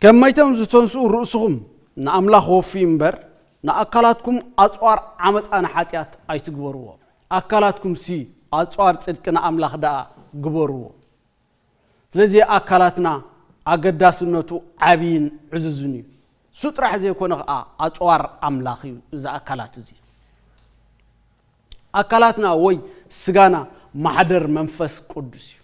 ከም መይቶም ዝተንስኡ ርእስኹም ንኣምላኽ ወፍዩ እምበር ንኣካላትኩም ኣጽዋር ዓመጻ ንሓጢኣት ኣይትግበርዎ። ኣካላትኩም ሲ ኣጽዋር ጽድቂ ንኣምላኽ ደኣ ግበርዎ። ስለዚ ኣካላትና ኣገዳስነቱ ዓብይን ዕዙዝን እዩ። እሱ ጥራሕ ዘይኮነ ኸዓ ኣጽዋር ኣምላኽ እዩ እዚ ኣካላት እዚ። ኣካላትና ወይ ስጋና ማሕደር መንፈስ ቅዱስ እዩ።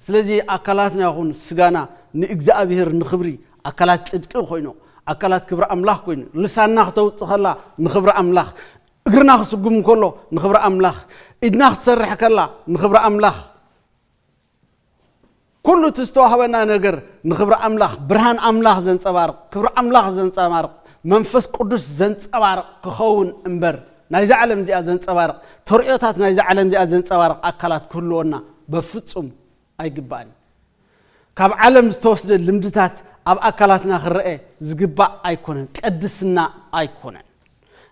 ስለዚ ኣካላትና ይኹን ስጋና ንእግዚኣብሔር ንኽብሪ ኣካላት ጽድቂ ኮይኑ ኣካላት ክብሪ ኣምላኽ ኮይኑ ልሳንና ክተውጽእ ከላ ንኽብሪ ኣምላኽ እግርና ክስጉም ከሎ ንኽብሪ ኣምላኽ ኢድና ክትሰርሕ ከላ ንኽብሪ ኣምላኽ ኩሉ እቲ ዝተዋህበና ነገር ንኽብሪ ኣምላኽ ብርሃን ኣምላኽ ዘንጸባርቕ ክብሪ ኣምላኽ ዘንጸባርቕ መንፈስ ቅዱስ ዘንጸባርቕ ክኸውን እምበር ናይዛ ዓለም እዚኣ ዘንጸባርቕ ተርእዮታት ናይዛ ዓለም እዚኣ ዘንጸባርቕ ኣካላት ክህልወና በፍጹም ኣይግባእን። ካብ ዓለም ዝተወስደ ልምድታት ኣብ ኣካላትና ክረአ ዝግባእ ኣይኮነን፣ ቀድስና ኣይኮነን።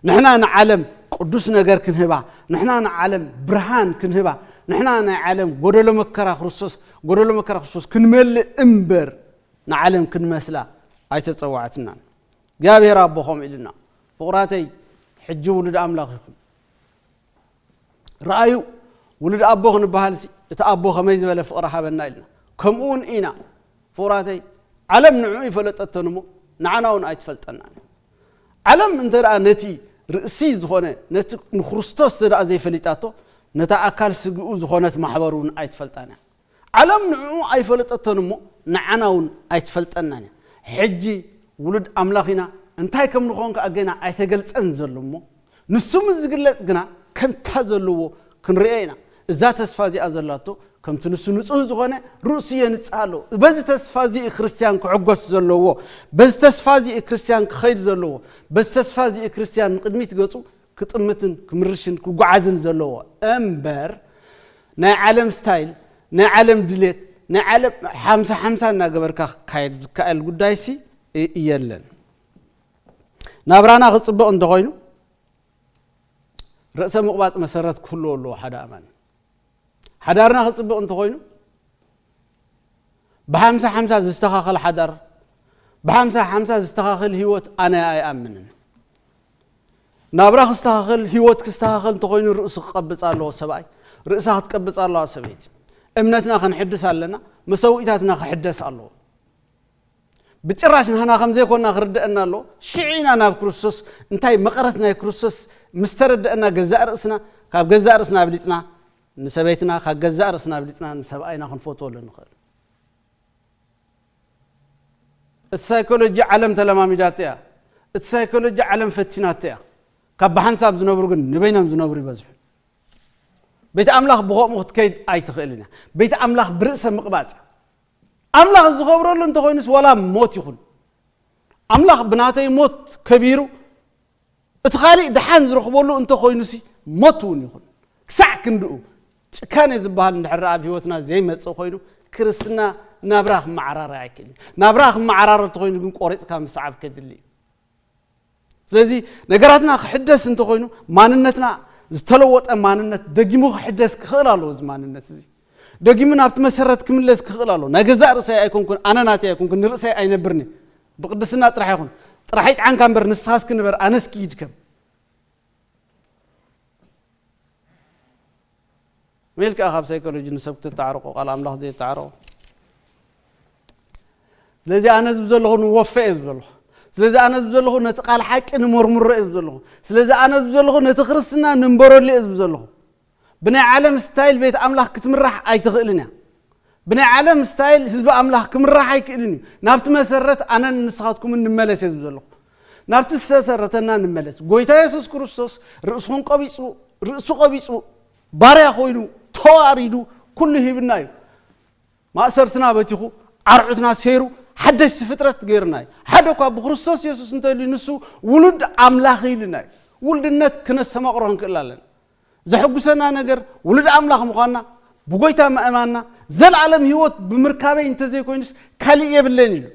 ንሕና ንዓለም ቅዱስ ነገር ክንህባ፣ ንሕና ንዓለም ብርሃን ክንህባ፣ ንሕና ናይ ዓለም ጎደሎ መከራ ክርስቶስ ጎደሎ መከራ ክርስቶስ ክንመልእ እምበር ንዓለም ክንመስላ ኣይተጸዋዕትናን። እግዚኣብሔር ኣቦ ከምኡ ኢሉና። ፍቑራተይ ሕጂ ውሉድ ኣምላኽ ኢኹም። ረኣዩ ውሉድ ኣቦ ክንበሃል እቲ ኣቦ ከመይ ዝበለ ፍቕሪ ሃበና ኢልና። ከምኡ እውን ኢና ፍቑራተይ ዓለም ንዕኡ ይፈለጠቶን እሞ ንዓና እውን ኣይትፈልጠናን። ዓለም እንተ ደኣ ነቲ ርእሲ ዝኾነ፣ ነቲ ንክርስቶስ እንተ ደኣ ዘይፈሊጣቶ፣ ነታ ኣካል ስግኡ ዝኾነት ማሕበር እውን ኣይትፈልጣን እያ። ዓለም ንዕኡ ኣይፈለጠቶን እሞ፣ ንዓና እውን ኣይትፈልጠናን እያ። ሕጂ ውሉድ ኣምላኽ ኢና፣ እንታይ ከም ንኾን ከኣ ገና ኣይተገልጸን ዘሎ እሞ፣ ንሱ ምስ ዝግለጽ ግና ከምታ ዘለዎ ክንርእዮ ኢና። እዛ ተስፋ እዚኣ ዘላቶ፣ ከምቲ ንሱ ንጹህ ዝኾነ ርእሱ የንጽህ ኣሎ። በዚ ተስፋ እዚ እዩ ክርስትያን ክሕጎስ ዘለዎ። በዚ ተስፋ እዚ እዩ ክርስትያን ክኸይድ ዘለዎ። በዚ ተስፋ እዚ እዩ ክርስትያን ንቕድሚት ገጹ ክጥምትን ክምርሽን ክጓዓዝን ዘለዎ። እምበር ናይ ዓለም ስታይል፣ ናይ ዓለም ድሌት፣ ናይ ዓለም ሓምሳ ሓምሳ እናገበርካ ክካየድ ዝካየል ጉዳይሲ እ-፣ የለን። ናብራና ክጽብቕ እንተኾይኑ፣ ርእሰ ምቕባጽ መሰረት ክህልዎ ኣለዎ ሓደ ኣማኒ። ሓዳርና ክጽብቕ እንተኾይኑ፣ ብሓምሳ ሓምሳ ዝስተኻኸል ሓዳር፣ ብሓምሳ ሓምሳ ዝስተኻኸል ህይወት ኣነ ኣይኣምንን። ናብራ ክስተኻኸል፣ ህይወት ክስተኻኸል እንተኾይኑ ርእሱ ክቀብጽ ኣለዎ ሰብኣይ፣ ርእሳ ክትቀብጽ ኣለዋ ሰበይቲ። እምነትና ክንሕድስ ኣለና፣ መሰውኢታትና ክሕደስ ኣለዎ። ብጭራሽ ንሕና ከም ዘይኮንና ክርደአና ኣለዎ። ሽዑ ኢና ናብ ክርስቶስ፣ እንታይ መቐረት ናይ ክርስቶስ ምስ ተረደአና፣ ገዛእ ርእስና፣ ካብ ገዛእ ርእስና ኣብሊጽና ንሰበይትና፣ ካብ ገዛእ ርእስና ኣብሊጽና ንሰብኣይና ክንፈትወሉ ንኽእል። እቲ ሳይኮሎጂ ዓለም ተለማሚዳቶ እያ። እቲ ሳይኮሎጂ ዓለም ፈቲናቶ እያ። ካብ ብሓንሳብ ዝነብሩ ግን ንበይኖም ዝነብሩ ይበዝሑ። ቤት ኣምላኽ ብኸምኡ ክትከይድ ኣይትኽእልን እያ። ቤት ኣምላኽ ብርእሰ ምቕባጽ እያ። ኣምላኽ ዝኸብረሉ እንተኾይኑስ ዋላ ሞት ይኹን፣ ኣምላኽ ብናተይ ሞት ከቢሩ እቲ ኻሊእ ደሓን ዝረኽበሉ እንተኾይኑሲ ሞት እውን ይኹን፣ ክሳዕ ክንድኡ ጭካኔ ዝበሃል እንድሕር ኣብ ህይወትና ዘይመጽእ ኮይኑ፣ ክርስትና ናብራ ክመዓራረ ኣይክእልን። ናብራ ክመዓራረ እንተኾይኑ ግን ቆሪጽካ ምስዓብ ከድሊ እዩ። ስለዚ ነገራትና ክሕደስ እንተኾይኑ፣ ማንነትና፣ ዝተለወጠ ማንነት ደጊሙ ክሕደስ ክኽእል ኣለዎ። እዚ ማንነት እዚ ደጊሙ ናብቲ መሰረት ክምለስ ክኽእል ኣለዎ። ናይ ገዛእ ርእሰይ ኣይኮንኩን፣ ኣነ ናተይ ኣይኮንኩን፣ ንርእሰይ ኣይነብርኒ። ብቅድስና ጥራሕ ይኹን፣ ጥራሕ ይጥዓንካ እምበር ንስኻስ ክንበር፣ ኣነስ ክይድከም። ሜልካ ካብ ሳይኮሎጂ ንሰብ ክትተዓረቆ፣ ቃል ኣምላኽ ዘይተዓረቆ። ስለዚ ኣነ ዝብ ዘለኹ ንወፈ እየ ዝብ ዘለኹ። ስለዚ ኣነ ዝብ ዘለኹ ነቲ ቃል ሓቂ ንመርምሮ እየ ዝብ ዘለኹ። ስለዚ ኣነ ዝብ ዘለኹ ነቲ ክርስትና ንንበረሉ እየ ዝብ ዘለኹ። ብናይ ዓለም ስታይል ቤት ኣምላኽ ክትምራሕ ኣይትኽእልን እያ። ብናይ ዓለም ስታይል ህዝቢ ኣምላኽ ክምራሕ ኣይክእልን እዩ። ናብቲ መሰረት ኣነን ንስኻትኩምን ንመለስ እየ ዝብ ዘለኹ። ናብቲ ዝተሰረተና ንመለስ። ጎይታ የሱስ ክርስቶስ ርእሱን ቀቢጹ፣ ርእሱ ቀቢጹ፣ ባርያ ኮይኑ፣ ተዋሪዱ፣ ኩሉ ሂብና እዩ። ማእሰርትና በቲኹ፣ ኣርዑትና ሰይሩ፣ ሓደሽቲ ፍጥረት ገይርና እዩ። ሓደ እኳ ብክርስቶስ የሱስ እንተልዩ ንሱ ውሉድ ኣምላኽ ኢልና እዩ። ውሉድነት ክነስተማቕሮ ክንክእል ኣለና። ዘሐጉሰና ነገር ውሉድ ኣምላኽ ምዃንና፣ ብጎይታ ምእማንና፣ ዘለዓለም ህይወት ብምርካበይ እንተዘይኮይኑስ ካሊእ የብለይን ኢሉ።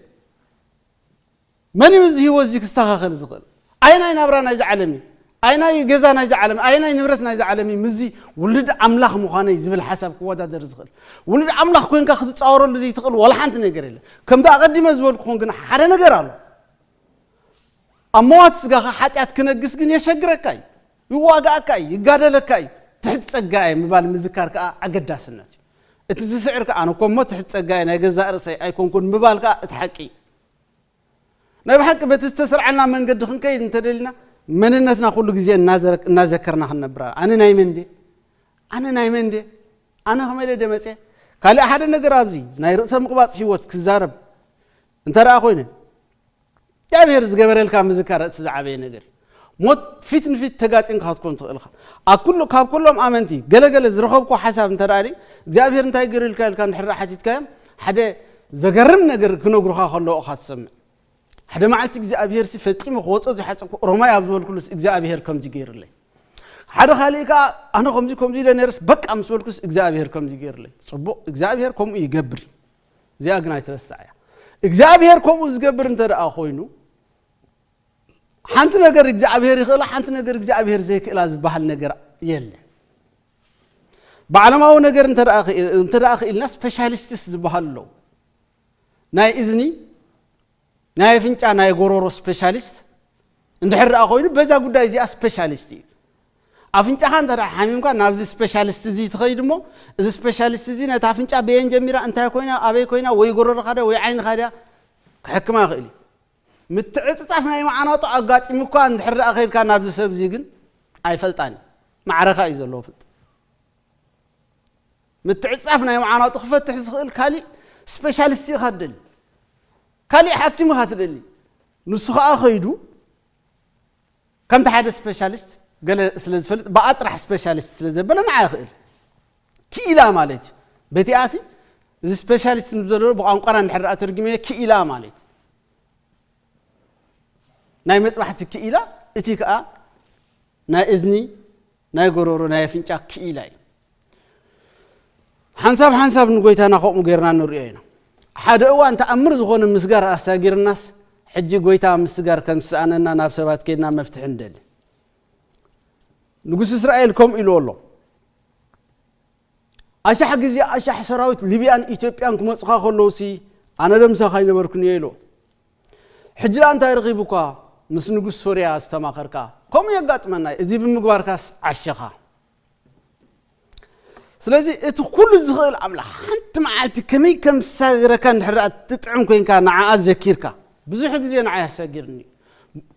መን እዩ እዚ ህይወት እዚ ክስተኻኸል ዝኽእል? ኣይናይ ናብራ ናይዚ ዓለም እዩ? ኣይናይ ገዛ ናይዚ ዓለም? ኣይናይ ንብረት ናይዚ ዓለም እዩ? ምስዚ ውሉድ ኣምላኽ ምዃነይ ዝብል ሓሳብ ክወዳደር ዝኽእል? ውሉድ ኣምላኽ ኮንካ ክትጻወረሉ ዘይትኽእል ዋላ ሓንቲ ነገር የለን። ከምቲ ኣቐዲመ ዝበልኩኹም ግን ሓደ ነገር ኣሎ። ኣብ መዋቲ ስጋኻ ሓጢኣት ክነግስ ግን የሸግረካ እዩ፣ ይዋግኣካ እዩ፣ ይጋደለካ እዩ። ትሕቲ ጸጋ እየ ምባል ምዝካር ከኣ ኣገዳስነት እዩ። እቲ ዝስዕር ከኣ ኣነ እኮ እሞ ትሕቲ ጸጋ እየ፣ ናይ ገዛእ ርእሰይ ኣይኮንኩን ምባል ከኣ እቲ ሓቂ እዩ። ናይ ብሓቂ በቲ ዝተሰርዓልና መንገዲ ክንከይድ እንተደሊና መንነትና ኩሉ ግዜ እናዘረ-፣ እናዘከርና ክንነብር፣ ኣነ ናይ መን ድየ? ኣነ ናይ መን ድየ? ኣነ ከመይ ኢለ ድየ መጽየ? ካልእ ሓደ ነገር ኣብዚ ናይ ርእሰ ምቕባጽ ህይወት ክዛረብ እንተ ደኣ ኮይነ፣ እግዚኣብሔር ዝገበረልካ ምዝካር እቲ ዝዓበየ ነገር እዩ። ሞት ፊት ንፊት ተጋጢምካ ክትኮን ትኽእል ኢኻ። ኣብ ኩሉ፣ ካብ ኩሎም ኣመንቲ ገለገለ ዝረኸብኩ ሓሳብ እንተ ደኣ፣ እግዚኣብሔር እንታይ ገይሩልካ ኢልካ እንድሕር ደኣ ሓቲትካዮም፣ ሓደ ዘገርም ነገር ክነግሩኻ ከለዉ ኢኻ ትሰምዕ። ሓደ መዓልቲ እግዚኣብሔር ሲ ፈጺሙ ክወጾ ዝሓጸኩ ሮማይ ኣብ ዝበልኩሉስ እግዚኣብሔር ከምዚ ገይሩለይ። ሓደ ካልእ ከኣ ኣነ ከምዚ ከምዚ ኢለ ነይርስ በቃ ምስ በልኩስ እግዚኣብሔር ከምዚ ገይሩለይ። ጽቡቕ፣ እግዚኣብሔር ከምኡ ይገብር እዩ። እዚኣ ግን ኣይትረሳዕ እያ። እግዚኣብሔር ከምኡ ዝገብር እንተ ደኣ ኮይኑ፣ ሓንቲ ነገር እግዚኣብሔር ይኽእላ፣ ሓንቲ ነገር እግዚኣብሔር ዘይክእላ ዝበሃል ነገር የለን። ብዓለማዊ ነገር እንተ ደኣ ክኢ-፣ እንተ ደኣ ክኢልና ስፔሻሊስትስ ዝበሃሉ ኣለዉ። ናይ እዝኒ፣ ናይ ኣፍንጫ፣ ናይ ጎሮሮ ስፔሻሊስት እንድሕር ደኣ ኮይኑ፣ በዛ ጉዳይ እዚኣ ስፔሻሊስት እዩ። ኣፍንጫኻ እንተ ደኣ ሓሚምካ ናብዚ ስፔሻሊስት እዚ ትኸይድ እሞ፣ እዚ ስፔሻሊስት እዚ ነታ ኣፍንጫ በየን ጀሚራ፣ እንታይ ኮይና፣ ኣበይ ኮይና፣ ወይ ጎሮሮኻ ድያ ወይ ዓይንኻ ድያ ክሕክማ ይኽእል እዩ። ምትዕፅፃፍ ናይ መዓናጡ ኣጋጢሙ እኳ እንድሕር ደኣ ከይድካ ናብዚ ሰብ እዚ ግን ኣይፈልጣን እዩ። ማዕረኻ እዩ ዘለዎ ፍልጥ። ምትዕፃፍ ናይ መዓናጡ ክፈትሕ ዝኽእል ካሊእ ስፔሻሊስት ኢኻ ትደሊ፣ ካሊእ ሓኪም ኢኻ ትደሊ። ንሱ ኸኣ ኸይዱ ከምቲ ሓደ ስፔሻሊስት ገለ ስለ ዝፈልጥ ብኣ ጥራሕ ስፔሻሊስት ስለ ዘበለ ንዓ ይኽእል። ክኢላ ማለት እዩ። በቲኣሲ እዚ ስፔሻሊስት ንብዘሎ ብቋንቋና እንድሕር ደኣ ተርጊመዮ ክኢላ ማለት እዩ። ናይ መጥባሕቲ ክኢላ፣ እቲ ከኣ ናይ እዝኒ፣ ናይ ጎሮሮ፣ ናይ ኣፍንጫ ክኢላ እዩ። ሓንሳብ ሓንሳብ ንጎይታና ከምኡ ጌርና ንርእዮ ኢና። ሓደ እዋን ተኣምር ዝኾነ ምስጋር ኣሳጊርናስ፣ ሕጂ ጎይታ ምስጋር ከም ዝሰኣነና ናብ ሰባት ኬድና መፍትሒ ንደሊ። ንጉስ እስራኤል ከምኡ ኢልዎ ኣሎ። ኣሻሕ ግዜ ኣሻሕ ሰራዊት ሊብያን ኢትዮጵያን ክመጹኻ ከለውሲ ኣነ ዶ ምሳኻ ኣይነበርኩን እየ ኢልዎ። ሕጂ ደኣ እንታይ ረኺቡካ ምስ ንጉስ ሶርያ ዝተማኸርካ? ከምኡ የጋጥመና እዩ። እዚ ብምግባርካስ ዓሸኻ። ስለዚ እቲ ኩሉ ዝኽእል ኣምላኽ ሓንቲ መዓልቲ ከመይ ከም ዝሳገረካ እንድሕር ደኣ ትጥዕም ኮይንካ ንዓኣ ዘኪርካ፣ ብዙሕ ግዜ ንዓይ ኣሳጊርኒ እዩ።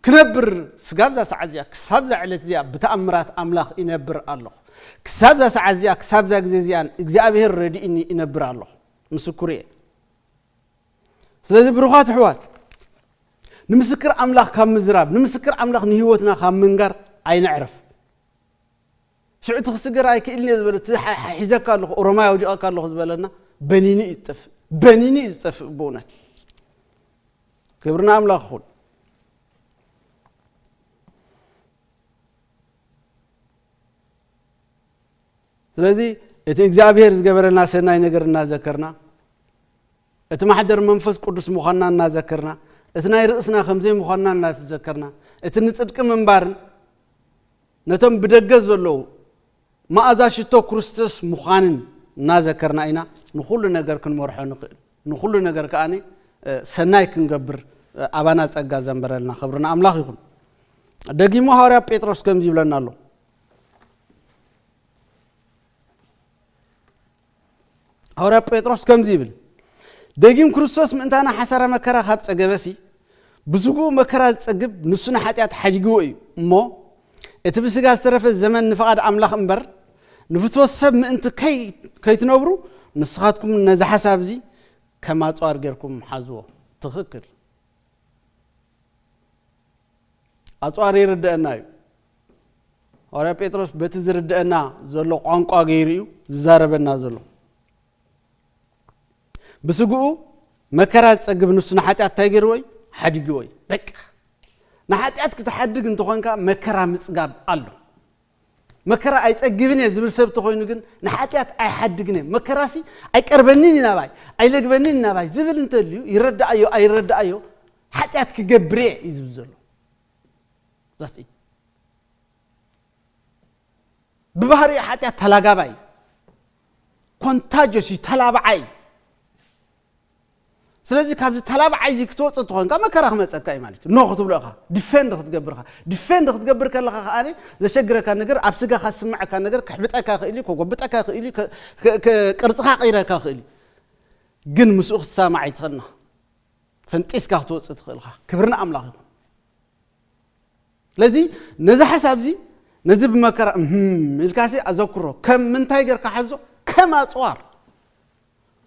ክነብር ስጋብ እዛ ሰዓት እዚኣ ክሳብ እዛ ዕለት እዚኣ ብተኣምራት ኣምላኽ ይነብር ኣለኹ። ክሳብ እዛ ሰዓት እዚኣ ክሳብ እዛ ግዜ እዚኣን እግዚኣብሔር ረዲእኒ ይነብር ኣለኹ። ምስክሩ እየ። ስለዚ ብሩኻት ኣሕዋት ንምስክር ኣምላኽ ካብ ምዝራብ ንምስክር ኣምላኽ ንህይወትና ካብ ምንጋር ኣይንዕረፍ። ሽዑ እቲ ክስገር ኣይክእልን እየ ዝበለ እቲ ሓ- ሓ- ሒዘካ ኣለኹ ኦሮማይ ኣውዲቐካ ኣለኹ ዝበለና በኒኑ እዩ ዝጠፍእ፣ በኒኑ እዩ ዝጠፍእ ብእውነት። ክብሪ ንኣምላኽ ይኹን። ስለዚ እቲ እግዚኣብሔር ዝገበረልና ሰናይ ነገር እናዘከርና፣ እቲ ማሕደር መንፈስ ቅዱስ ምዃንና እናዘከርና፣ እቲ ናይ ርእስና ከም ዘይምዃንና እናተዘከርና፣ እቲ ንጽድቂ ምንባርን ነቶም ብደገ ዘለዉ መኣዛ ሽቶ ክርስቶስ ምዃንን እናዘከርና ኢና ንኹሉ ነገር ክንመርሖ ንኽእል። ንኹሉ ነገር ከኣ ሰናይ ክንገብር ኣባና ጸጋ ዘንበረልና። ክብሪ ንኣምላኽ ይኹን። ደጊሙ ሃዋርያ ጴጥሮስ ከምዚ ይብለና ኣሎ። ሃዋርያ ጴጥሮስ ከምዚ ይብል፣ ደጊም ክርስቶስ ምእንታና ሓሳረ መከራ ካብ ጸገበሲ፣ ብስግኡ መከራ ዝጸግብ ንሱ ንሓጢኣት ሓዲግዎ እዩ። እሞ እቲ ብስጋ ዝተረፈ ዘመን ንፍቓድ ኣምላኽ እምበር፣ ንፍትወት ሰብ ምእንቲ ከይ- ከይትነብሩ፣ ንስኻትኩም ነዚ ሓሳብ እዚ ከም ኣጽዋር ጌርኩም ሓዝዎ። ትኽክል። ኣጽዋር ይርድአና እዩ። ሃዋርያ ጴጥሮስ በቲ ዝርድአና ዘሎ ቋንቋ ገይሩ እዩ ዝዛረበና ዘሎ። ብስግኡ መከራ ዝጸግብ ንሱ ንሓጢኣት እንታይ ገይርዎ እዩ? ሓዲግዎ እዩ። በቃ ንሓጢኣት ክትሓድግ እንተኾንካ መከራ ምጽጋብ ኣሎ። መከራ ኣይጸግብን እየ ዝብል ሰብ ተኾይኑ ግን ንሓጢኣት ኣይሓድግን እየ፣ መከራሲ ኣይቀርበንን እዩ ናባይ፣ ኣይለግበንን እዩ ናባይ ዝብል እንተልዩ ይረዳኣዮ ኣይረዳኣዮ ሓጢኣት ክገብር እየ እዩ ዝብል ዘሎ። ዛስቲ ብባህሪኡ ሓጢኣት ተላጋባይ ኮንታጆስ እዩ፣ ተላብዓይ። ስለዚ ካብዚ ተላብዓይ እዚ ክትወፅእ ትኾንካ መከራ ክመፀካ እዩ ማለት እዩ። ኖ ክትብሎ ኢኻ፣ ዲፌንድ ክትገብር ኢኻ። ዲፌንድ ክትገብር ከለኻ ከኣ ዘሸግረካ ነገር፣ ኣብ ስጋኻ ዝስምዐካ ነገር ክሕብጠካ ይኽእል እዩ፣ ከጎብጠካ ይኽእል እዩ፣ ከ- ከ- ከ- ቅርፅኻ ክቕይረካ ይኽእል እዩ። ግን ምስኡ ክትሰማማዕ ኣይትኽእልን ኢኻ። ፈንጢስካ ክትወፅእ ትኽእል ኢኻ። ክብሪ ንኣምላኽ ይኹን። ስለዚ ነዚ ሓሳብ እዚ ነዚ ብመከራ እህም ኢልካሲ ኣዘክሮ ከም ምንታይ ጌርካ ሓዞ ከም ኣፅዋር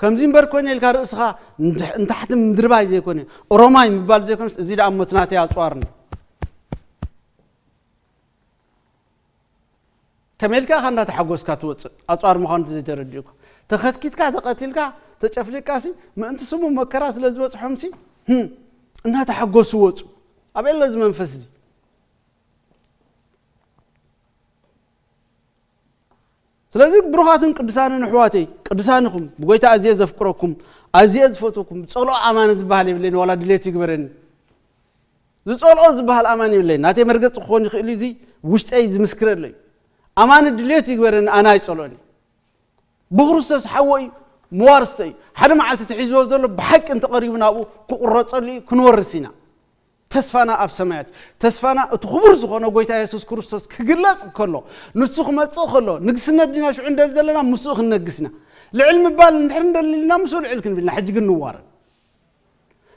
ከምዚ እምበር ኮይነ ኢልካ ርእስኻ ንታሕቲ ምድርባይ ዘይኮነ ኦሮማይ ምባል ዘይኮነስ እዚ ደኣ ሞት ናተይ ኣፅዋርኒ ከመይ ኢልካ ኢኻ እንዳተሓጎስካ ትወፅእ ኣፅዋር ምዃኑ ዘይተረዲኡካ ተኸትኪትካ ተቐቲልካ ተጨፍሊቃሲ ምእንቲ ስሙ መከራ ስለ ዝበፅሖምሲ እናተሓጎሱ ወፁ ኣበይ ኣሎ እዚ መንፈስ እዚ ስለዚ ብሩኻትን ቅዱሳንን ኣሕዋተይ ቅዱሳንኹም ብጎይታ ኣዝየ ዘፍቅረኩም ኣዝየ ዝፈትወኩም ዝፀልኦ ኣማኒ ዝበሃል የብለይን ዋላ ድሌት ይግበረኒ ዝፀልኦ ዝበሃል ኣማኒ የብለይን ናተይ መርገፂ ክኾን ይኽእል እዚ ውሽጠይ ዝምስክረለይ ኣማኒ ድሌት ይግበረኒ ኣነ ኣይፀልኦን ብክርስቶስ ሓወይ ምዋርስተ እዩ ሓደ መዓልቲ ተሒዝዎ ዘሎ ብሓቂ እንተቐሪቡ ናብኡ ክቁረፀሉ እዩ ክንወርስ ኢና ተስፋና ኣብ ሰማያት ተስፋና እቲ ክቡር ዝኾነ ጎይታ የሱስ ክርስቶስ ክግለጽ ከሎ ንሱ ክመጽእ ከሎ ንግስነት ዲና ሽዑ እንደል ዘለና ምስኡ ክንነግስ ኢና ልዕል ምባል እንድሕር እንደልና ምስኡ ልዕል ክንብልና ሕጂ ግን ንዋረድ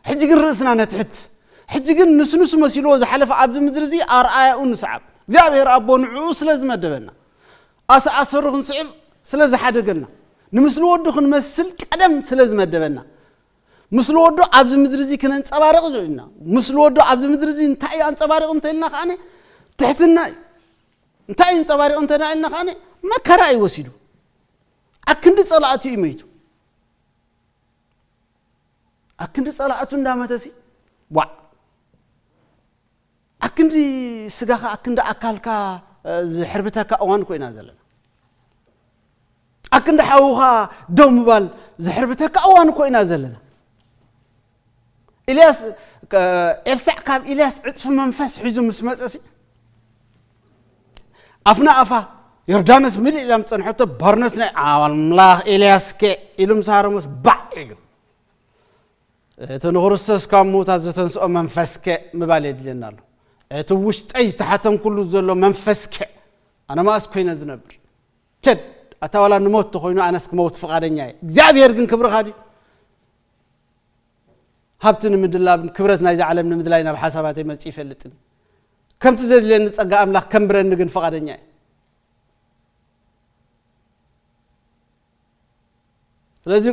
ሕጂ ግን ርእስና ነትሕት ሕጂ ግን ንስንሱ መሲልዎ ዝሓለፈ ኣብዚ ምድሪ እዚ ኣርኣያኡ ንስዓብ። እግዚኣብሔር ኣቦ ንዕኡ ስለ ዝመደበና፣ ኣሰኣሰሩ ክንስዕብ ስለ ዝሓደገልና፣ ንምስሊ ወዱ ክንመስል ቀደም ስለ ዝመደበና፣ ምስሊ ወዱ ኣብዚ ምድሪ እዚ ክነንጸባርቕ ኢና። ምስሊ ወዱ ኣብዚ ምድሪ እዚ እንታይ እዩ ኣንጸባሪቑ እንተኢልና ከኣ ትሕትና እዩ። እንታይ እዩ ኣንጸባሪቑ እንተኢልና ከኣ መከራ እዩ ወሲዱ። ኣክንዲ ጸላእቱ እዩ መይቱ። ኣክንዲ ጸላእቱ እንዳመተሲ ዋዕ ኣክንዲ ስጋኻ ኣክንዲ ኣካልካ ዝሕርብተካ እዋን ኮይና ዘለና። ኣክንዲ ሓውኻ ደው ምባል ዝሕርብተካ እዋን ኮይና ዘለና። ኢልያስ ኤልሳዕ ካብ ኢልያስ ዕፅፊ መንፈስ ሒዙ ምስ መፀሲ ኣፍና ኣፋ ዮርዳኖስ ምልእ ኢላ ምፀንሐቶ ባርነት ናይ ኣምላኽ ኤልያስ ከ ኢሉ ምስ ሃረሞስ ባዕ ኢሉ እቲ ንክርስቶስ ካብ ምዉታት ዘተንስኦ መንፈስከ ምባል የድልየና ኣሎ። እቲ ውሽጠይ ዝተሓተምኩሉ ዘሎ መንፈስከ ኣነ መኣስ ኮይነ ዝነብር? ቸድ ኣታ ዋላ ንሞት ተኮይኑ ኣነስ ክመውት ፍቓደኛ እየ። እግዚኣብሔር ግን ክብርኻ ድዩ? ሃብቲ ንምድላብን ክብረት ናይዚ ዓለም ንምድላይ ናብ ሓሳባተይ መፂኡ ይፈልጥን ከምቲ ዘድልየኒ ጸጋ ኣምላኽ ከንብረኒ ግን ፍቓደኛ እየ። ስለዚ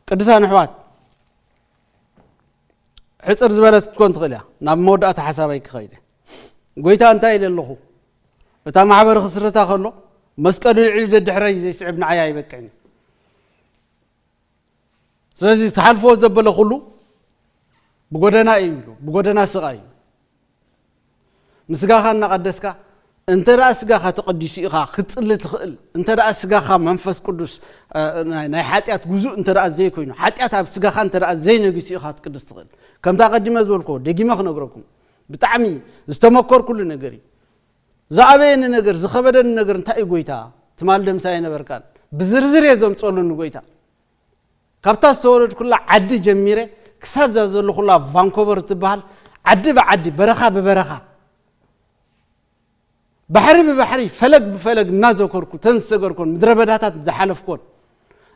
ቅዱሳን ኣሕዋት ሕፅር ዝበለት ክትኮን ትኽእል እያ። ናብ መወዳእታ ሓሳበይ ክኸይደ ጎይታ እንታይ ኢለ ኣለኹ? እታ ማሕበር ክስርታ ከሎ መስቀሉ ልዕሊ ደድሕረይ ዘይስዕብ ንዓይ ኣይበቅዕን። ስለዚ ትሓልፎ ዘበለ ኩሉ ብጎደና እዩ ኢሉ ብጎደና ስቓይ እዩ። ንስጋኻ እናቐደስካ እንተ ደኣ ስጋኻ ተቐዲሱ ኢኻ ክትጽሊ ትኽእል። እንተ ደኣ ስጋኻ መንፈስ ቅዱስ ናይ ሓጢኣት ጉዙእ እንተ ደኣ ዘይኮይኑ ሓጢኣት ኣብ ስጋኻ እንተ ደኣ ዘይነጊሱ ኢኻ ክትቅድስ ትኽእል። ከምታ ቀዲመ ዝበልኮ ደጊመ ክነግረኩም ብጣዕሚ ዝተመከርኩሉ ነገር እዩ። ዝኣበየኒ ነገር ዝኸበደኒ ነገር እንታይ እዩ ጎይታ? ትማል ደምሳ የነበርካን ብዝርዝር እየ ዘምፀሉ ንጎይታ ካብታ ዝተወለድኩላ ዓዲ ጀሚረ ክሳብ እዛ ዘለኹላ ቫንኮቨር እትበሃል ዓዲ ብዓዲ በረኻ ብበረኻ ባሕሪ ብባሕሪ ፈለግ ብፈለግ እናዘከርኩ ተን ዝሰገርኮን ምድረ በዳታት ዝሓለፍኮን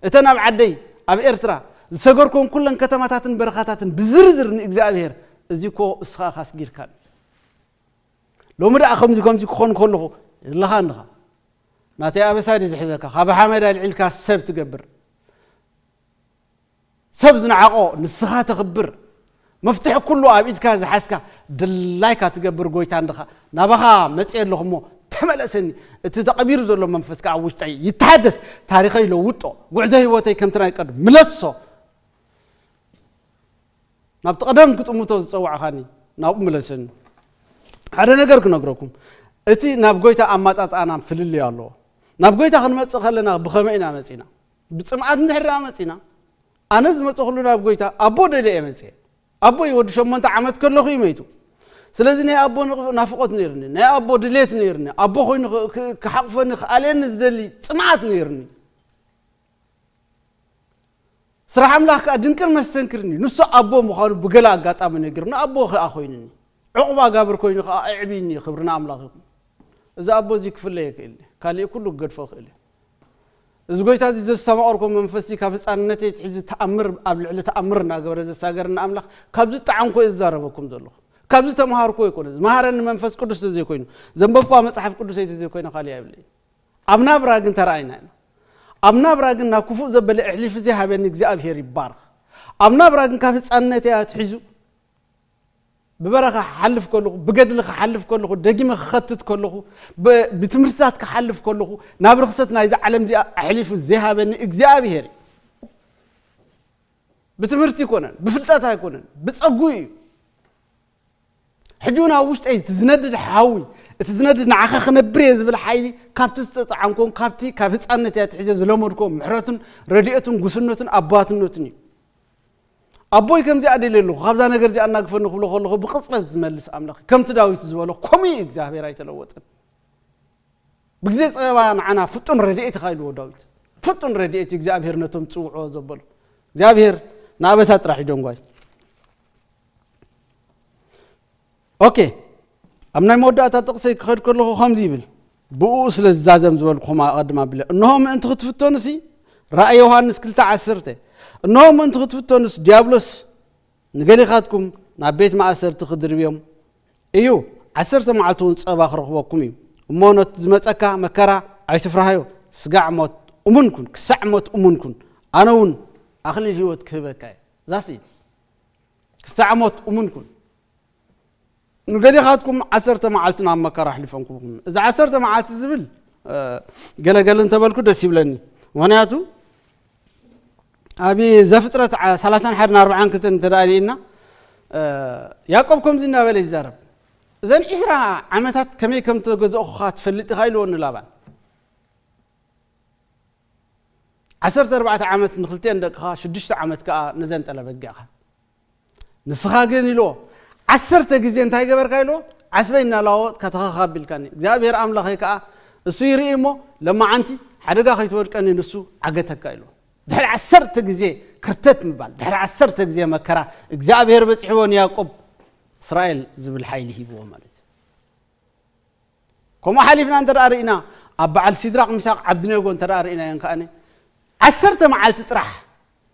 እተን ኣብ ዓደይ ኣብ ኤርትራ ዝሰገርኮን ኩለን ከተማታትን በረኻታትን ብዝርዝር ንእግዚኣብሔር እዚ እኮ እስኻ ኢኻ ኣስጊርካኒ። ሎሚ ደኣ ከምዚ ከምዚ ክኾን ከለኹ ኣለኻ እንድኻ ናተይ ኣበሳ ድዩ ዝሕዘካ? ካብ ሓመድ ኣልዒልካ ሰብ ትገብር ሰብ ዝነዓቆ ንስኻ ተኽብር መፍትሒ ኩሉ ኣብ ኢድካ ዝሓዝካ ድላይካ ትገብር ጎይታ እንድኻ ናባኻ መፅየ ኣለኹ እሞ ተመለሰኒ። እቲ ተቐቢሩ ዘሎ መንፈስካ ኣብ ውሽጠይ ይተሃደስ። ታሪኸይ ለውጦ። ጉዕዞ ህይወተይ ከምቲ ናይ ቀድም ምለሶ። ናብቲ ቀደም ክጥምቶ ዝፀዋዕኻኒ ናብኡ ምለሰኒ። ሓደ ነገር ክነግረኩም። እቲ ናብ ጎይታ ኣማጣጣና ፍልልይ ኣለዎ። ናብ ጎይታ ክንመፅእ ከለና ብኸመይ ኢና መፂና? ብፅምኣት እንድሕር ደኣ መፂና ኣነ ዝመፀኹሉ ናብ ጎይታ ኣቦ ደልየ እየ መፅየ። ኣቦይ ወዲ ሸሞንተ ዓመት ከለኹ እዩ መይቱ። ስለዚ ናይ ኣቦ ንቕ- ናፍቆት ነይርኒ፣ ናይ ኣቦ ድሌት ነይርኒ። ኣቦ ኮይኑ ክ- ክ- ክሓቕፈኒ ክኣልየኒ ዝደሊ ፅምኣት ነይርኒ። ስራሕ ኣምላኽ ከኣ ድንቅን መስተንክርን እዩ። ንሱ ኣቦ ምዃኑ ብገለ ኣጋጣሚ ነጊሩ ንኣቦ ከኣ ኮይኑኒ። ዕቑባ ጋብር ኮይኑ ከኣ ኣዕብይኒ። ክብሪ ንኣምላኽ ይኹን። እዚ ኣቦ እዚ ክፍለ የክእል እዩ። ካሊእ ኩሉ ክገድፎ ይኽእል እዩ። እዚ ጎይታ እዚ ዘስተማቐርኮ መንፈስ እዚ ካብ ህፃንነተይ ትሒዙ ተኣምር ኣብ ልዕሊ ተኣምር እናገበረ ዘሳገርና ኣምላኽ ካብዚ ጣዕምኮ እየ ዝዛረበኩም ዘለኹ። ካብዚ ተምሃርኮ ኣይኮነ ዝመሃረኒ መንፈስ ቅዱስ ተዘይኮይኑ ዘንበብኳ መፅሓፍ ቅዱሰይ ተዘይኮይነ ካሊእ ኣይብለይ። ኣብ ናብራ ግን ተረኣይና ኢና። ኣብ ናብራ ግን ናብ ክፉእ ዘበለ ኣሕሊፉ ዘይሃበኒ እግዚኣብሄር ይባርኽ። ኣብ ናብራ ግን ካብ ህፃንነተይ ኣትሒዙ ብበረኻ ክሓልፍ ከለኹ ብገድሊ ክሓልፍ ከለኹ ደጊመ ክኸትት ከለኹ ብ- ብትምህርትታት ክሓልፍ ከለኹ ናብ ርኽሰት ናይዚ ዓለም እዚኣ ኣሕሊፉ ዘይሃበኒ እግዚኣብሄር እዩ። ብትምህርቲ ኣይኮነን ብፍልጠት ኣይኮነን ብፀጉ እዩ። ሕጂ እውን ኣብ ውሽጠይ እቲ ዝነድድ ሓዊ እቲ ዝነድድ ንዓኻ ክነብር እየ ዝብል ሓይሊ ካብቲ ዝተፃዓንኮን ካብቲ ካብ ህፃንነት እያ ትሒዘ ዝለመድኮ ምሕረቱን ረድኤቱን ጉስነቱን ኣባትነቱን እዩ። ኣቦይ ከምዚኣ ደልየ ኣለኹ ካብዛ ነገር እዚኣ እናግፈኒ ክብሎ ከለኹ ብቕፅበት ዝመልስ ኣምላኽ ከምቲ ዳዊት ዝበሎ ከምኡ እዩ እግዚኣብሔር ኣይተለወጠን። ብግዜ ፀበባ ንዓና ፍጡን ረድኤት ኢኻ ኢልዎ ዳዊት። ፍጡን ረድኤት እግዚኣብሔር ነቶም ዝፅውዕዎ ዘበሉ እግዚኣብሔር ንኣበሳ ጥራሕ ይደንጓይ። ኦኬ ኣብ ናይ መወዳእታ ጥቕሰይ ክኸድ ከለኹ ከምዚ ይብል ብኡ ስለ ዝዛዘም ዝበልኩኹም ኣቐድም ኣቢለ እንሆ ምእንቲ ክትፍተኑሲ ራእይ ዮሃንስ ክልተ ዓሰርተ እንሆ ምእንቲ ክትፍተኑስ ዲያብሎስ ንገሊኻትኩም ናብ ቤት ማእሰርቲ ክድርብዮም እዩ። ዓሰርተ መዓልቲ እውን ጸባ ክረኽበኩም እዩ። እሞ ነቲ ዝመጸካ መከራ ኣይትፍርሃዮ። ስጋዕ ሞት እሙን ኩን፣ ክሳዕ ሞት እሙን ኩን። ኣነ እውን ኣኽሊል ህይወት ክህበካ እየ። ዛሲ ክሳዕ ሞት እሙን ኩን። ንገሊኻትኩም ዓሰርተ መዓልቲ ናብ መከራ ኣሕሊፎም ክህቡኩም። እዚ ዓሰርተ መዓልቲ ዝብል፣ እ፣ ገለገለ እንተበልኩ ደስ ይብለኒ። ምኽንያቱ ኣብ ዘፍጥረት ዓ-፣ ሰላሳን ሓደን ኣርባዓን ክልተን እንተ ደኣ ርኢና፣ እ፣ ያዕቆብ ከምዚ እናበለ ይዛረብ። "እዘን ዒስራ ዓመታት ከመይ ከም ተገዛእኹኻ ትፈልጥ ኢኻ?" ኢልዎ ንላባን። "ዓሰርተ ኣርባዕተ ዓመት ንኽልቲአን ደቅኻ፣ ሽዱሽተ ዓመት ከኣ ነዘን ጠለበጊዕኻ። ንስኻ ግን" ኢልዎ፣ "ዓሰርተ ግዜ እንታይ ገበርካ?" ኢልዎ፣ "ዓስበይ እናለዋወጥካ ተኸኻቢልካኒ። እግዚኣብሔር ኣምላኸይ ከኣ እሱ ይርኢ እሞ፣ ለማዓንቲ ሓደጋ ከይትወድቀኒ ንሱ ዓገተካ" ኢልዎ። ድሕሪ ዓሰርተ ግዜ ክርተት ምባል፣ ድሕሪ ዓሰርተ ግዜ መከራ፣ እግዚኣብሔር በጺሕዎ ንያዕቆብ እስራኤል ዝብል ሓይሊ ሂብዎ ማለት እዩ። ከምኡ ሓሊፍና እንተ ደኣ ርኢና፣ ኣብ በዓል ሲድራቕ፣ ሚሳቕ፣ ዓብድኔጎ እንተ ደኣ ርኢናዮን ከኣኒ፣ ዓሰርተ መዓልቲ ጥራሕ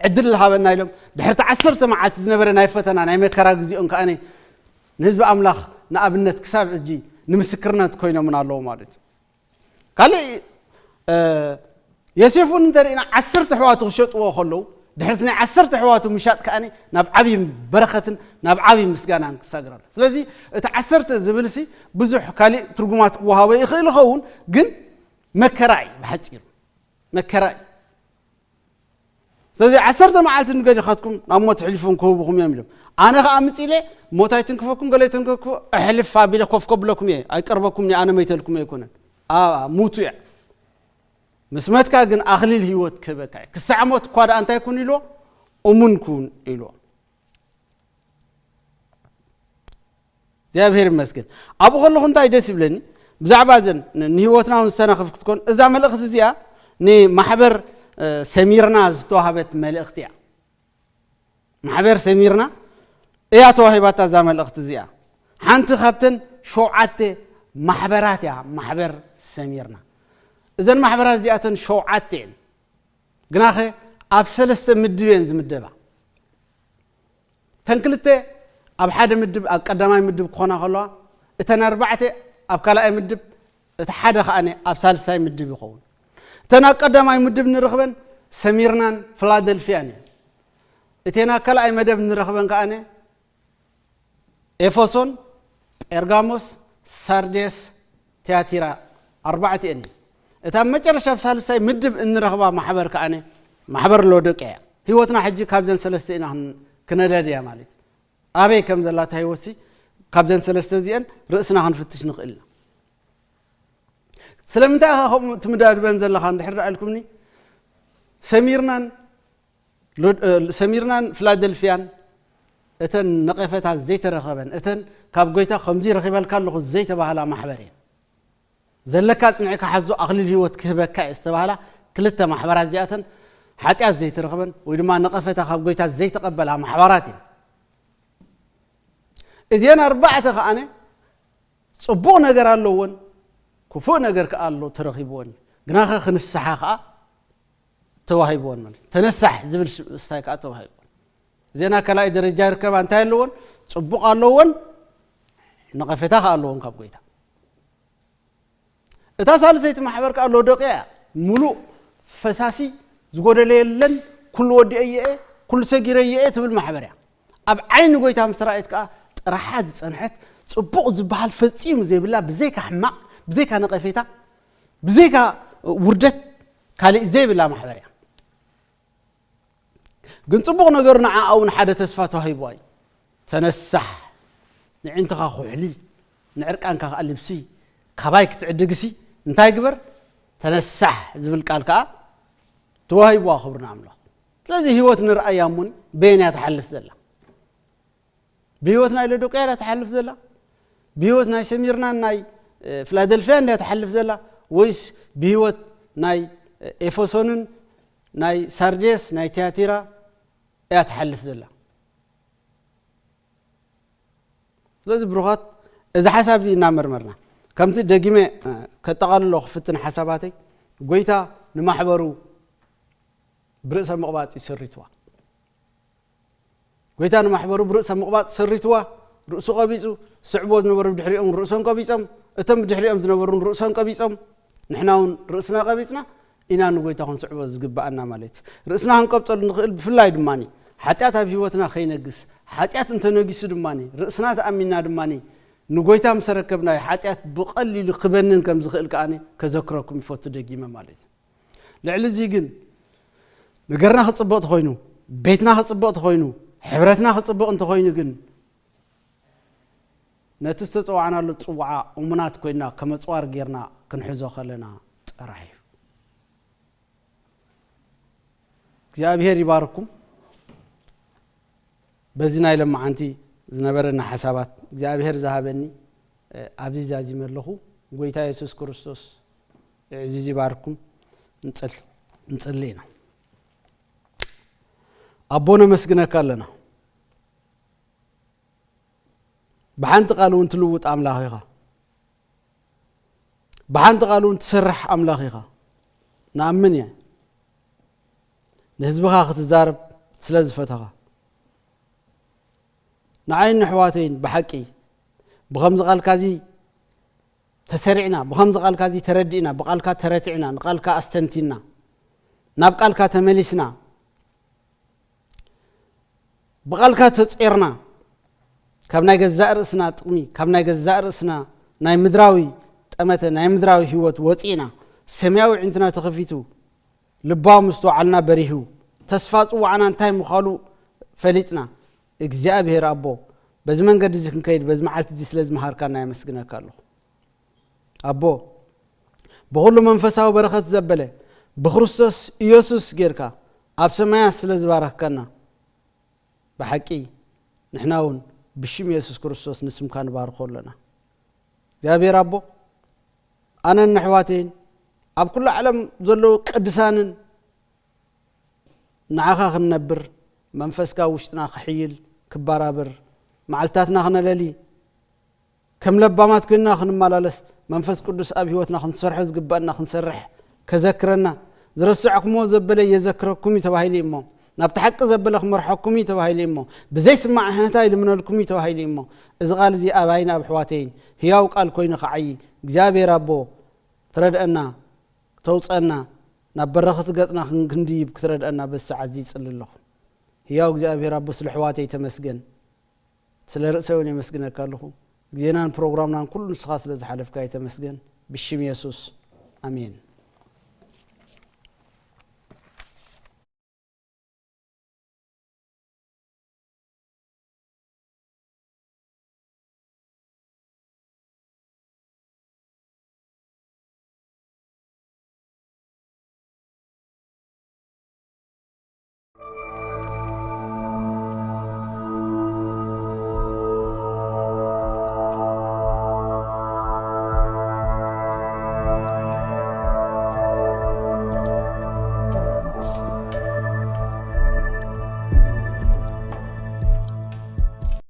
ዕድል ዝሃበና ኢሎም፣ ድሕርቲ ዓሰርተ መዓልቲ ዝነበረ ናይ ፈተና፣ ናይ መከራ ግዜኦም ከኣኒ፣ ንህዝቢ ኣምላኽ ንኣብነት ክሳብ ሕጂ ንምስክርነት ኮይኖምን ኣለዉ ማለት እዩ። ካልእ፣ እ፣ ዮሴፍ እውን እንተርኢና፣ ዓሰርተ ኣሕዋቱ ክሸጥዎ ከለዉ፣ ድሕርቲ ናይ ዓሰርተ ኣሕዋቱ ምሻጥ ከኣኒ ናብ ዓብዪ በረኸትን ናብ ዓብዪ ምስጋናን ክሳገር ኣሎ። ስለዚ እቲ ዓሰርተ ዝብልሲ ብዙሕ ካልእ ትርጉማት ክወሃቦ ይኽእል ይኸውን፣ ግን መከራ እዩ፣ ብሓጺሩ መከራ እዩ። ስለዚ ዓሰርተ መዓልቲ ንገሊኻትኩም ናብ ሞት ኣሕሊፎም ክህቡኹም እዮም ኢሎም። ኣነ ኸኣ ምጺ ኢለ ሞት ኣይትንክፈኩም፣ ገለ ኣይትንከፍኩ፣ ኣሕልፍ ኣቢለ ኮፍ ከብለኩም እየ፣ ኣይቀርበኩም እየ፣ ኣነ መይተልኩም ኣይኮነን። ኣባ፣ ሙቱ እያ። ምስ መትካ ግን ኣኽሊል ህይወት ክህበካ እየ። ክሳዕ ሞት እኳ ደኣ እንታይ ኩን ኢልዎ? እሙን ኩን ኢልዎ። እግዚኣብሔር ይመስገን። ኣብኡ ከለኹ እንታይ ደስ ይብለኒ፣ ብዛዕባ እዘን ን-፣ ንህይወትና እውን ዝተናኽፍ ክትኮን፣ እዛ መልእኽቲ እዚኣ ንማሕበር፣ እ፣ ሰሚርና ዝተዋህበት መልእኽቲ እያ። ማሕበር ሰሚርና እያ ተዋሂባታ እዛ መልእኽቲ እዚኣ። ሓንቲ ካብተን ሸውዓተ ማሕበራት እያ ማሕበር ሰሚርና። እዘን ማሕበራት እዚኣተን ሸውዓተ እየን። ግናኸ ኣብ ሰለስተ ምድብ እየን ዝምደባ። እተን ክልተ ኣብ ሓደ ምድብ፣ ኣብ ቀዳማይ ምድብ ክኾና ከለዋ፣ እተን ኣርባዕተ ኣብ ካልኣይ ምድብ፣ እቲ ሓደ ከኣ ኣብ ሳልሳይ ምድብ ይኸውን። እተን ኣብ ቀዳማይ ምድብ ንረኽበን ሰሚርናን ፊላደልፊያን እየን። እተን ኣብ ካልኣይ መደብ ንረኽበን ከኣ ኤፌሶን፣ ጴርጋሞስ፣ ሳርዴስ፣ ቲያቲራ፣ ኣርባዕቲኤን እየን። እታ ኣብ መጨረሻ ኣብ ሳልሳይ ምድብ እንረኽባ ማሕበር ከኣ ማሕበር ሎዶቅያ እያ። ህይወትና ሕጂ ካብዘን ሰለስተ ኢና ክን-፣ ክነዳድያ ማለት እዩ። ኣበይ ከም ዘላ እታ ህይወትሲ ካብዘን ሰለስተ እዚአን ርእስና ክንፍትሽ ንኽእል ኢና። ስለምንታይ ኢኻ ከምኡ ትምዳድበን ዘለኻ እንድሕር ደኣ ኢልኩምኒ፣ ሰሚርናን ሎድ-፣ እ፣ ሰሚርናን ፊላደልፊያን እተን ነቐፈታ ዘይተረኸበን፣ እተን ካብ ጎይታ ከምዚ ረኺበልካ ኣለኹ ዘይተባህላ ማሕበር እየን። ዘለካ ጽኒዕካ ሓዞ፣ ኣኽሊል ህይወት ክህበካ እየ ዝተባህላ ክልተ ማሕበራት እዚኣተን ሓጢኣት ዘይተረኸበን ወይ ድማ ነቐፈታ ካብ ጎይታ ዘይተቐበላ ማሕበራት እየን። እዚአን ኣርባዕተ ከኣነ ጽቡቕ ነገር ኣለወን፣ ክፉእ ነገር ከኣ ኣሎ ተረኺብወን። ግናኸ ክንስሓ ከኣ ተዋሂብወን ማለት እዩ። ተነሳሕ ዝብል ስ-፣ ስታይ ከኣ ተዋሂብወን። እዘን ኣብ ካልኣይ ደረጃ ይርከባ። እንታይ ኣለወን? ጽቡቕ ኣለወን፣ ነቐፌታ ከኣ ኣለወን ካብ ጎይታ። እታ ሳልሰይቲ ማሕበር ከኣ ሎዶቅያ እያ። ምሉእ ፈሳሲ ዝጎደለ የለን፣ ኩሉ ወዲአዮ እየ፣ ኩሉ ሰጊረዮ እየ ትብል ማሕበር እያ። ኣብ ዓይኒ ጎይታ ምስ ረኣየት ከኣ ጥራሓ ዝጸንሐት፣ ጽቡቕ ዝበሃል ፈጺሙ ዘይብላ፣ ብዘይካ ሕማቕ፣ ብዘይካ ነቐፌታ፣ ብዘይካ ውርደት ካልእ ዘይብላ ማሕበር እያ። ግን ጽቡቕ ነገሩ ንዓኣ እውን ሓደ ተስፋ ተዋሂብዋ እዩ። ተነሳሕ፣ ንዕንትኻ ኩሕሊ፣ ንዕርቃንካ ከኣ ልብሲ፣ ካባይ ክትዕድግሲ እንታይ ግበር? ተነሳሕ ዝብል ቃል ከኣ ተዋሂብዋ፣ ክብሪ ንኣምላኽ። ስለዚ ህይወት ንርኣያ እሞኒ በየን እያ ትሓልፍ ዘላ? ብህይወት ናይ ሎዶቅያ እያ ትሓልፍ ዘላ? ብህይወት ናይ ሰሚርናን ናይ፣ እ፣ ፊላደልፊያን እያ ትሓልፍ ዘላ? ወይስ ብህይወት ናይ፣ እ፣ ኤፌሶንን ናይ ሳርዴስ ናይ ቲያቲራ እያ ትሓልፍ ዘላ? ስለዚ ብሩኻት፣ እዚ ሓሳብ እዚ እናመርመርና፣ ከምቲ ደጊመ፣ እ፣ ከጠቓልሎ ክፍትን ሓሳባተይ፣ ጎይታ ንማሕበሩ ብርእሰ ምቕባጽ እዩ ሰሪትዋ። ጎይታ ንማሕበሩ ብርእሰ ምቕባጽ ሰሪትዋ፣ ርእሱ ቀቢጹ፣ ስዕቦ ዝነበሩ ብድሕሪኦም ርእሶም ቀቢጾም፣ እቶም ብድሕሪኦም ዝነበሩ ርእሶም ቀቢጾም፣ ንሕና እውን ርእስና ቀቢጽና ኢና ንጎይታ ክንስዕቦ ዝግብኣና ማለት እዩ። ርእስና ክንቀብጸሉ ንኽእል። ብፍላይ ድማ ሓጢኣት ኣብ ህይወትና ከይነግስ፣ ሓጢኣት እንተነጊሱ ድማ ርእስና ተኣሚንና ድማ ንጎይታ ምስ ኣረከብናዮ ሓጢኣት ብቐሊሉ ክበንን ከም ዝኽእል ከኣ ከዘክረኩም ይፈቱ ደጊመ ማለት እዩ። ልዕሊ እዚ ግን ነገርና ክጽብቕ ተኾይኑ፣ ቤትና ክጽብቕ ተኾይኑ፣ ሕብረትና ክጽብቕ እንተኾይኑ ግን ነቲ ዝተጸዋዕናሉ ጽዋዓ እሙናት ኮይና ከም ኣጽዋር ጌርና ክንሕዞ ከለና ጥራሕ እዩ። እግዚኣብሔር ይባርኩም። በዚ ናይ ለማዓንቲ ዝነበረና ሓሳባት እግዚኣብሔር ዝሃበኒ፣ እ፣ ኣብዚ ዛዚመ ኣለኹ። ጎይታ የሱስ ክርስቶስ የዕዚዝ ይባርኩም። ንጸል-፣ ንጸሊ ኢና። ኣቦ ነመስግነካ ኣለና። ብሓንቲ ቃል እውን ትልውጥ ኣምላኽ ኢኻ። ብሓንቲ ቃል እውን ትሰርሕ ኣምላኽ ኢኻ። ንኣምን እየ። ንህዝብኻ ክትዛረብ ስለ ዝፈተኻ። ንዓይን ንኣሕዋተይን ብሓቂ ብኸምዚ ቃልካ እዚ ተሰሪዕና፣ ብኸምዚ ቃልካ እዚ ተረዲእና፣ ብቃልካ ተረቲዕና፣ ንቃልካ ኣስተንቲና፣ ናብ ቃልካ ተመሊስና፣ ብቃልካ ተጼርና፣ ካብ ናይ ገዛእ ርእስና ጥቕሚ፣ ካብ ናይ ገዛእ ርእስና ናይ ምድራዊ ጠመተ፣ ናይ ምድራዊ ህይወት ወጺእና፣ ሰማያዊ ዕንትና ተኸፊቱ፣ ልባዊ ምስትውዓልና በሪሁ፣ ተስፋ ጽዋዕና እንታይ ምዃኑ ፈሊጥና፣ እግዚኣብሔር ኣቦ፣ በዚ መንገዲ እዚ ክንከይድ፣ በዚ መዓልቲ እዚ ስለ ዝመሃርካና የመስግነካ ኣለኹ። ኣቦ፣ ብኹሉ መንፈሳዊ በረኸት ዘበለ፣ ብክርስቶስ ኢየሱስ ጌርካ ኣብ ሰማያት ስለ ዝባረኽካና፣ ብሓቂ ንሕና እውን ብሽም የሱስ ክርስቶስ ንስምካ ንባርኾ ኣለና። እግዚኣብሔር ኣቦ፣ ኣነን ኣሕዋተይን ኣብ ኩሉ ዓለም ዘለዉ ቅዱሳንን ንዓኻ ክንነብር፣ መንፈስካ ኣብ ውሽጥና ክሕይል፣ ክበራብር፣ መዓልትታትና ክነለሊ፣ ከም ለባማት ኮይንና ክንመላለስ፣ መንፈስ ቅዱስ ኣብ ህይወትና ክንሰርሖ ዝግበኣና ክንሰርሕ ከዘክረና፣ ዝረሳዕኩምዎ ዘበለ የዘክረኩም እዩ ተባሂሉ እዩ እሞ፣ ናብቲ ሓቂ ዘበለ ክመርሐኩም እዩ ተባሂሉ እዩ እሞ፣ ብዘይስማዕ ህህታ ይልምነልኩም እዩ ተባሂሉ እዩ እሞ፣ እዚ ቃል እዚ ኣባይን ኣብ ኣሕዋተይን ህያው ቃል ኮይኑ ክዓዪ፣ እግዚኣብሔር ኣቦ፣ ትረድአና፣ ተውፀና፣ ናብ በረኸት ገጽና ክን-፣ ክንድይብ ክትረድአና በዚ ሰዓት እዚ ይጽሊ ኣለኹ። ህያው እግዚኣብሔር ኣቦ፣ ስለ ኣሕዋተይ ተመስገን። ስለ ርእሰይ እውን የመስግነካ ኣለኹ። ግዜናን ፕሮግራምናን ኩሉ ንስኻ ስለ ዝሓለፍካዮ ተመስገን። ብሽም የሱስ፣ ኣሜን።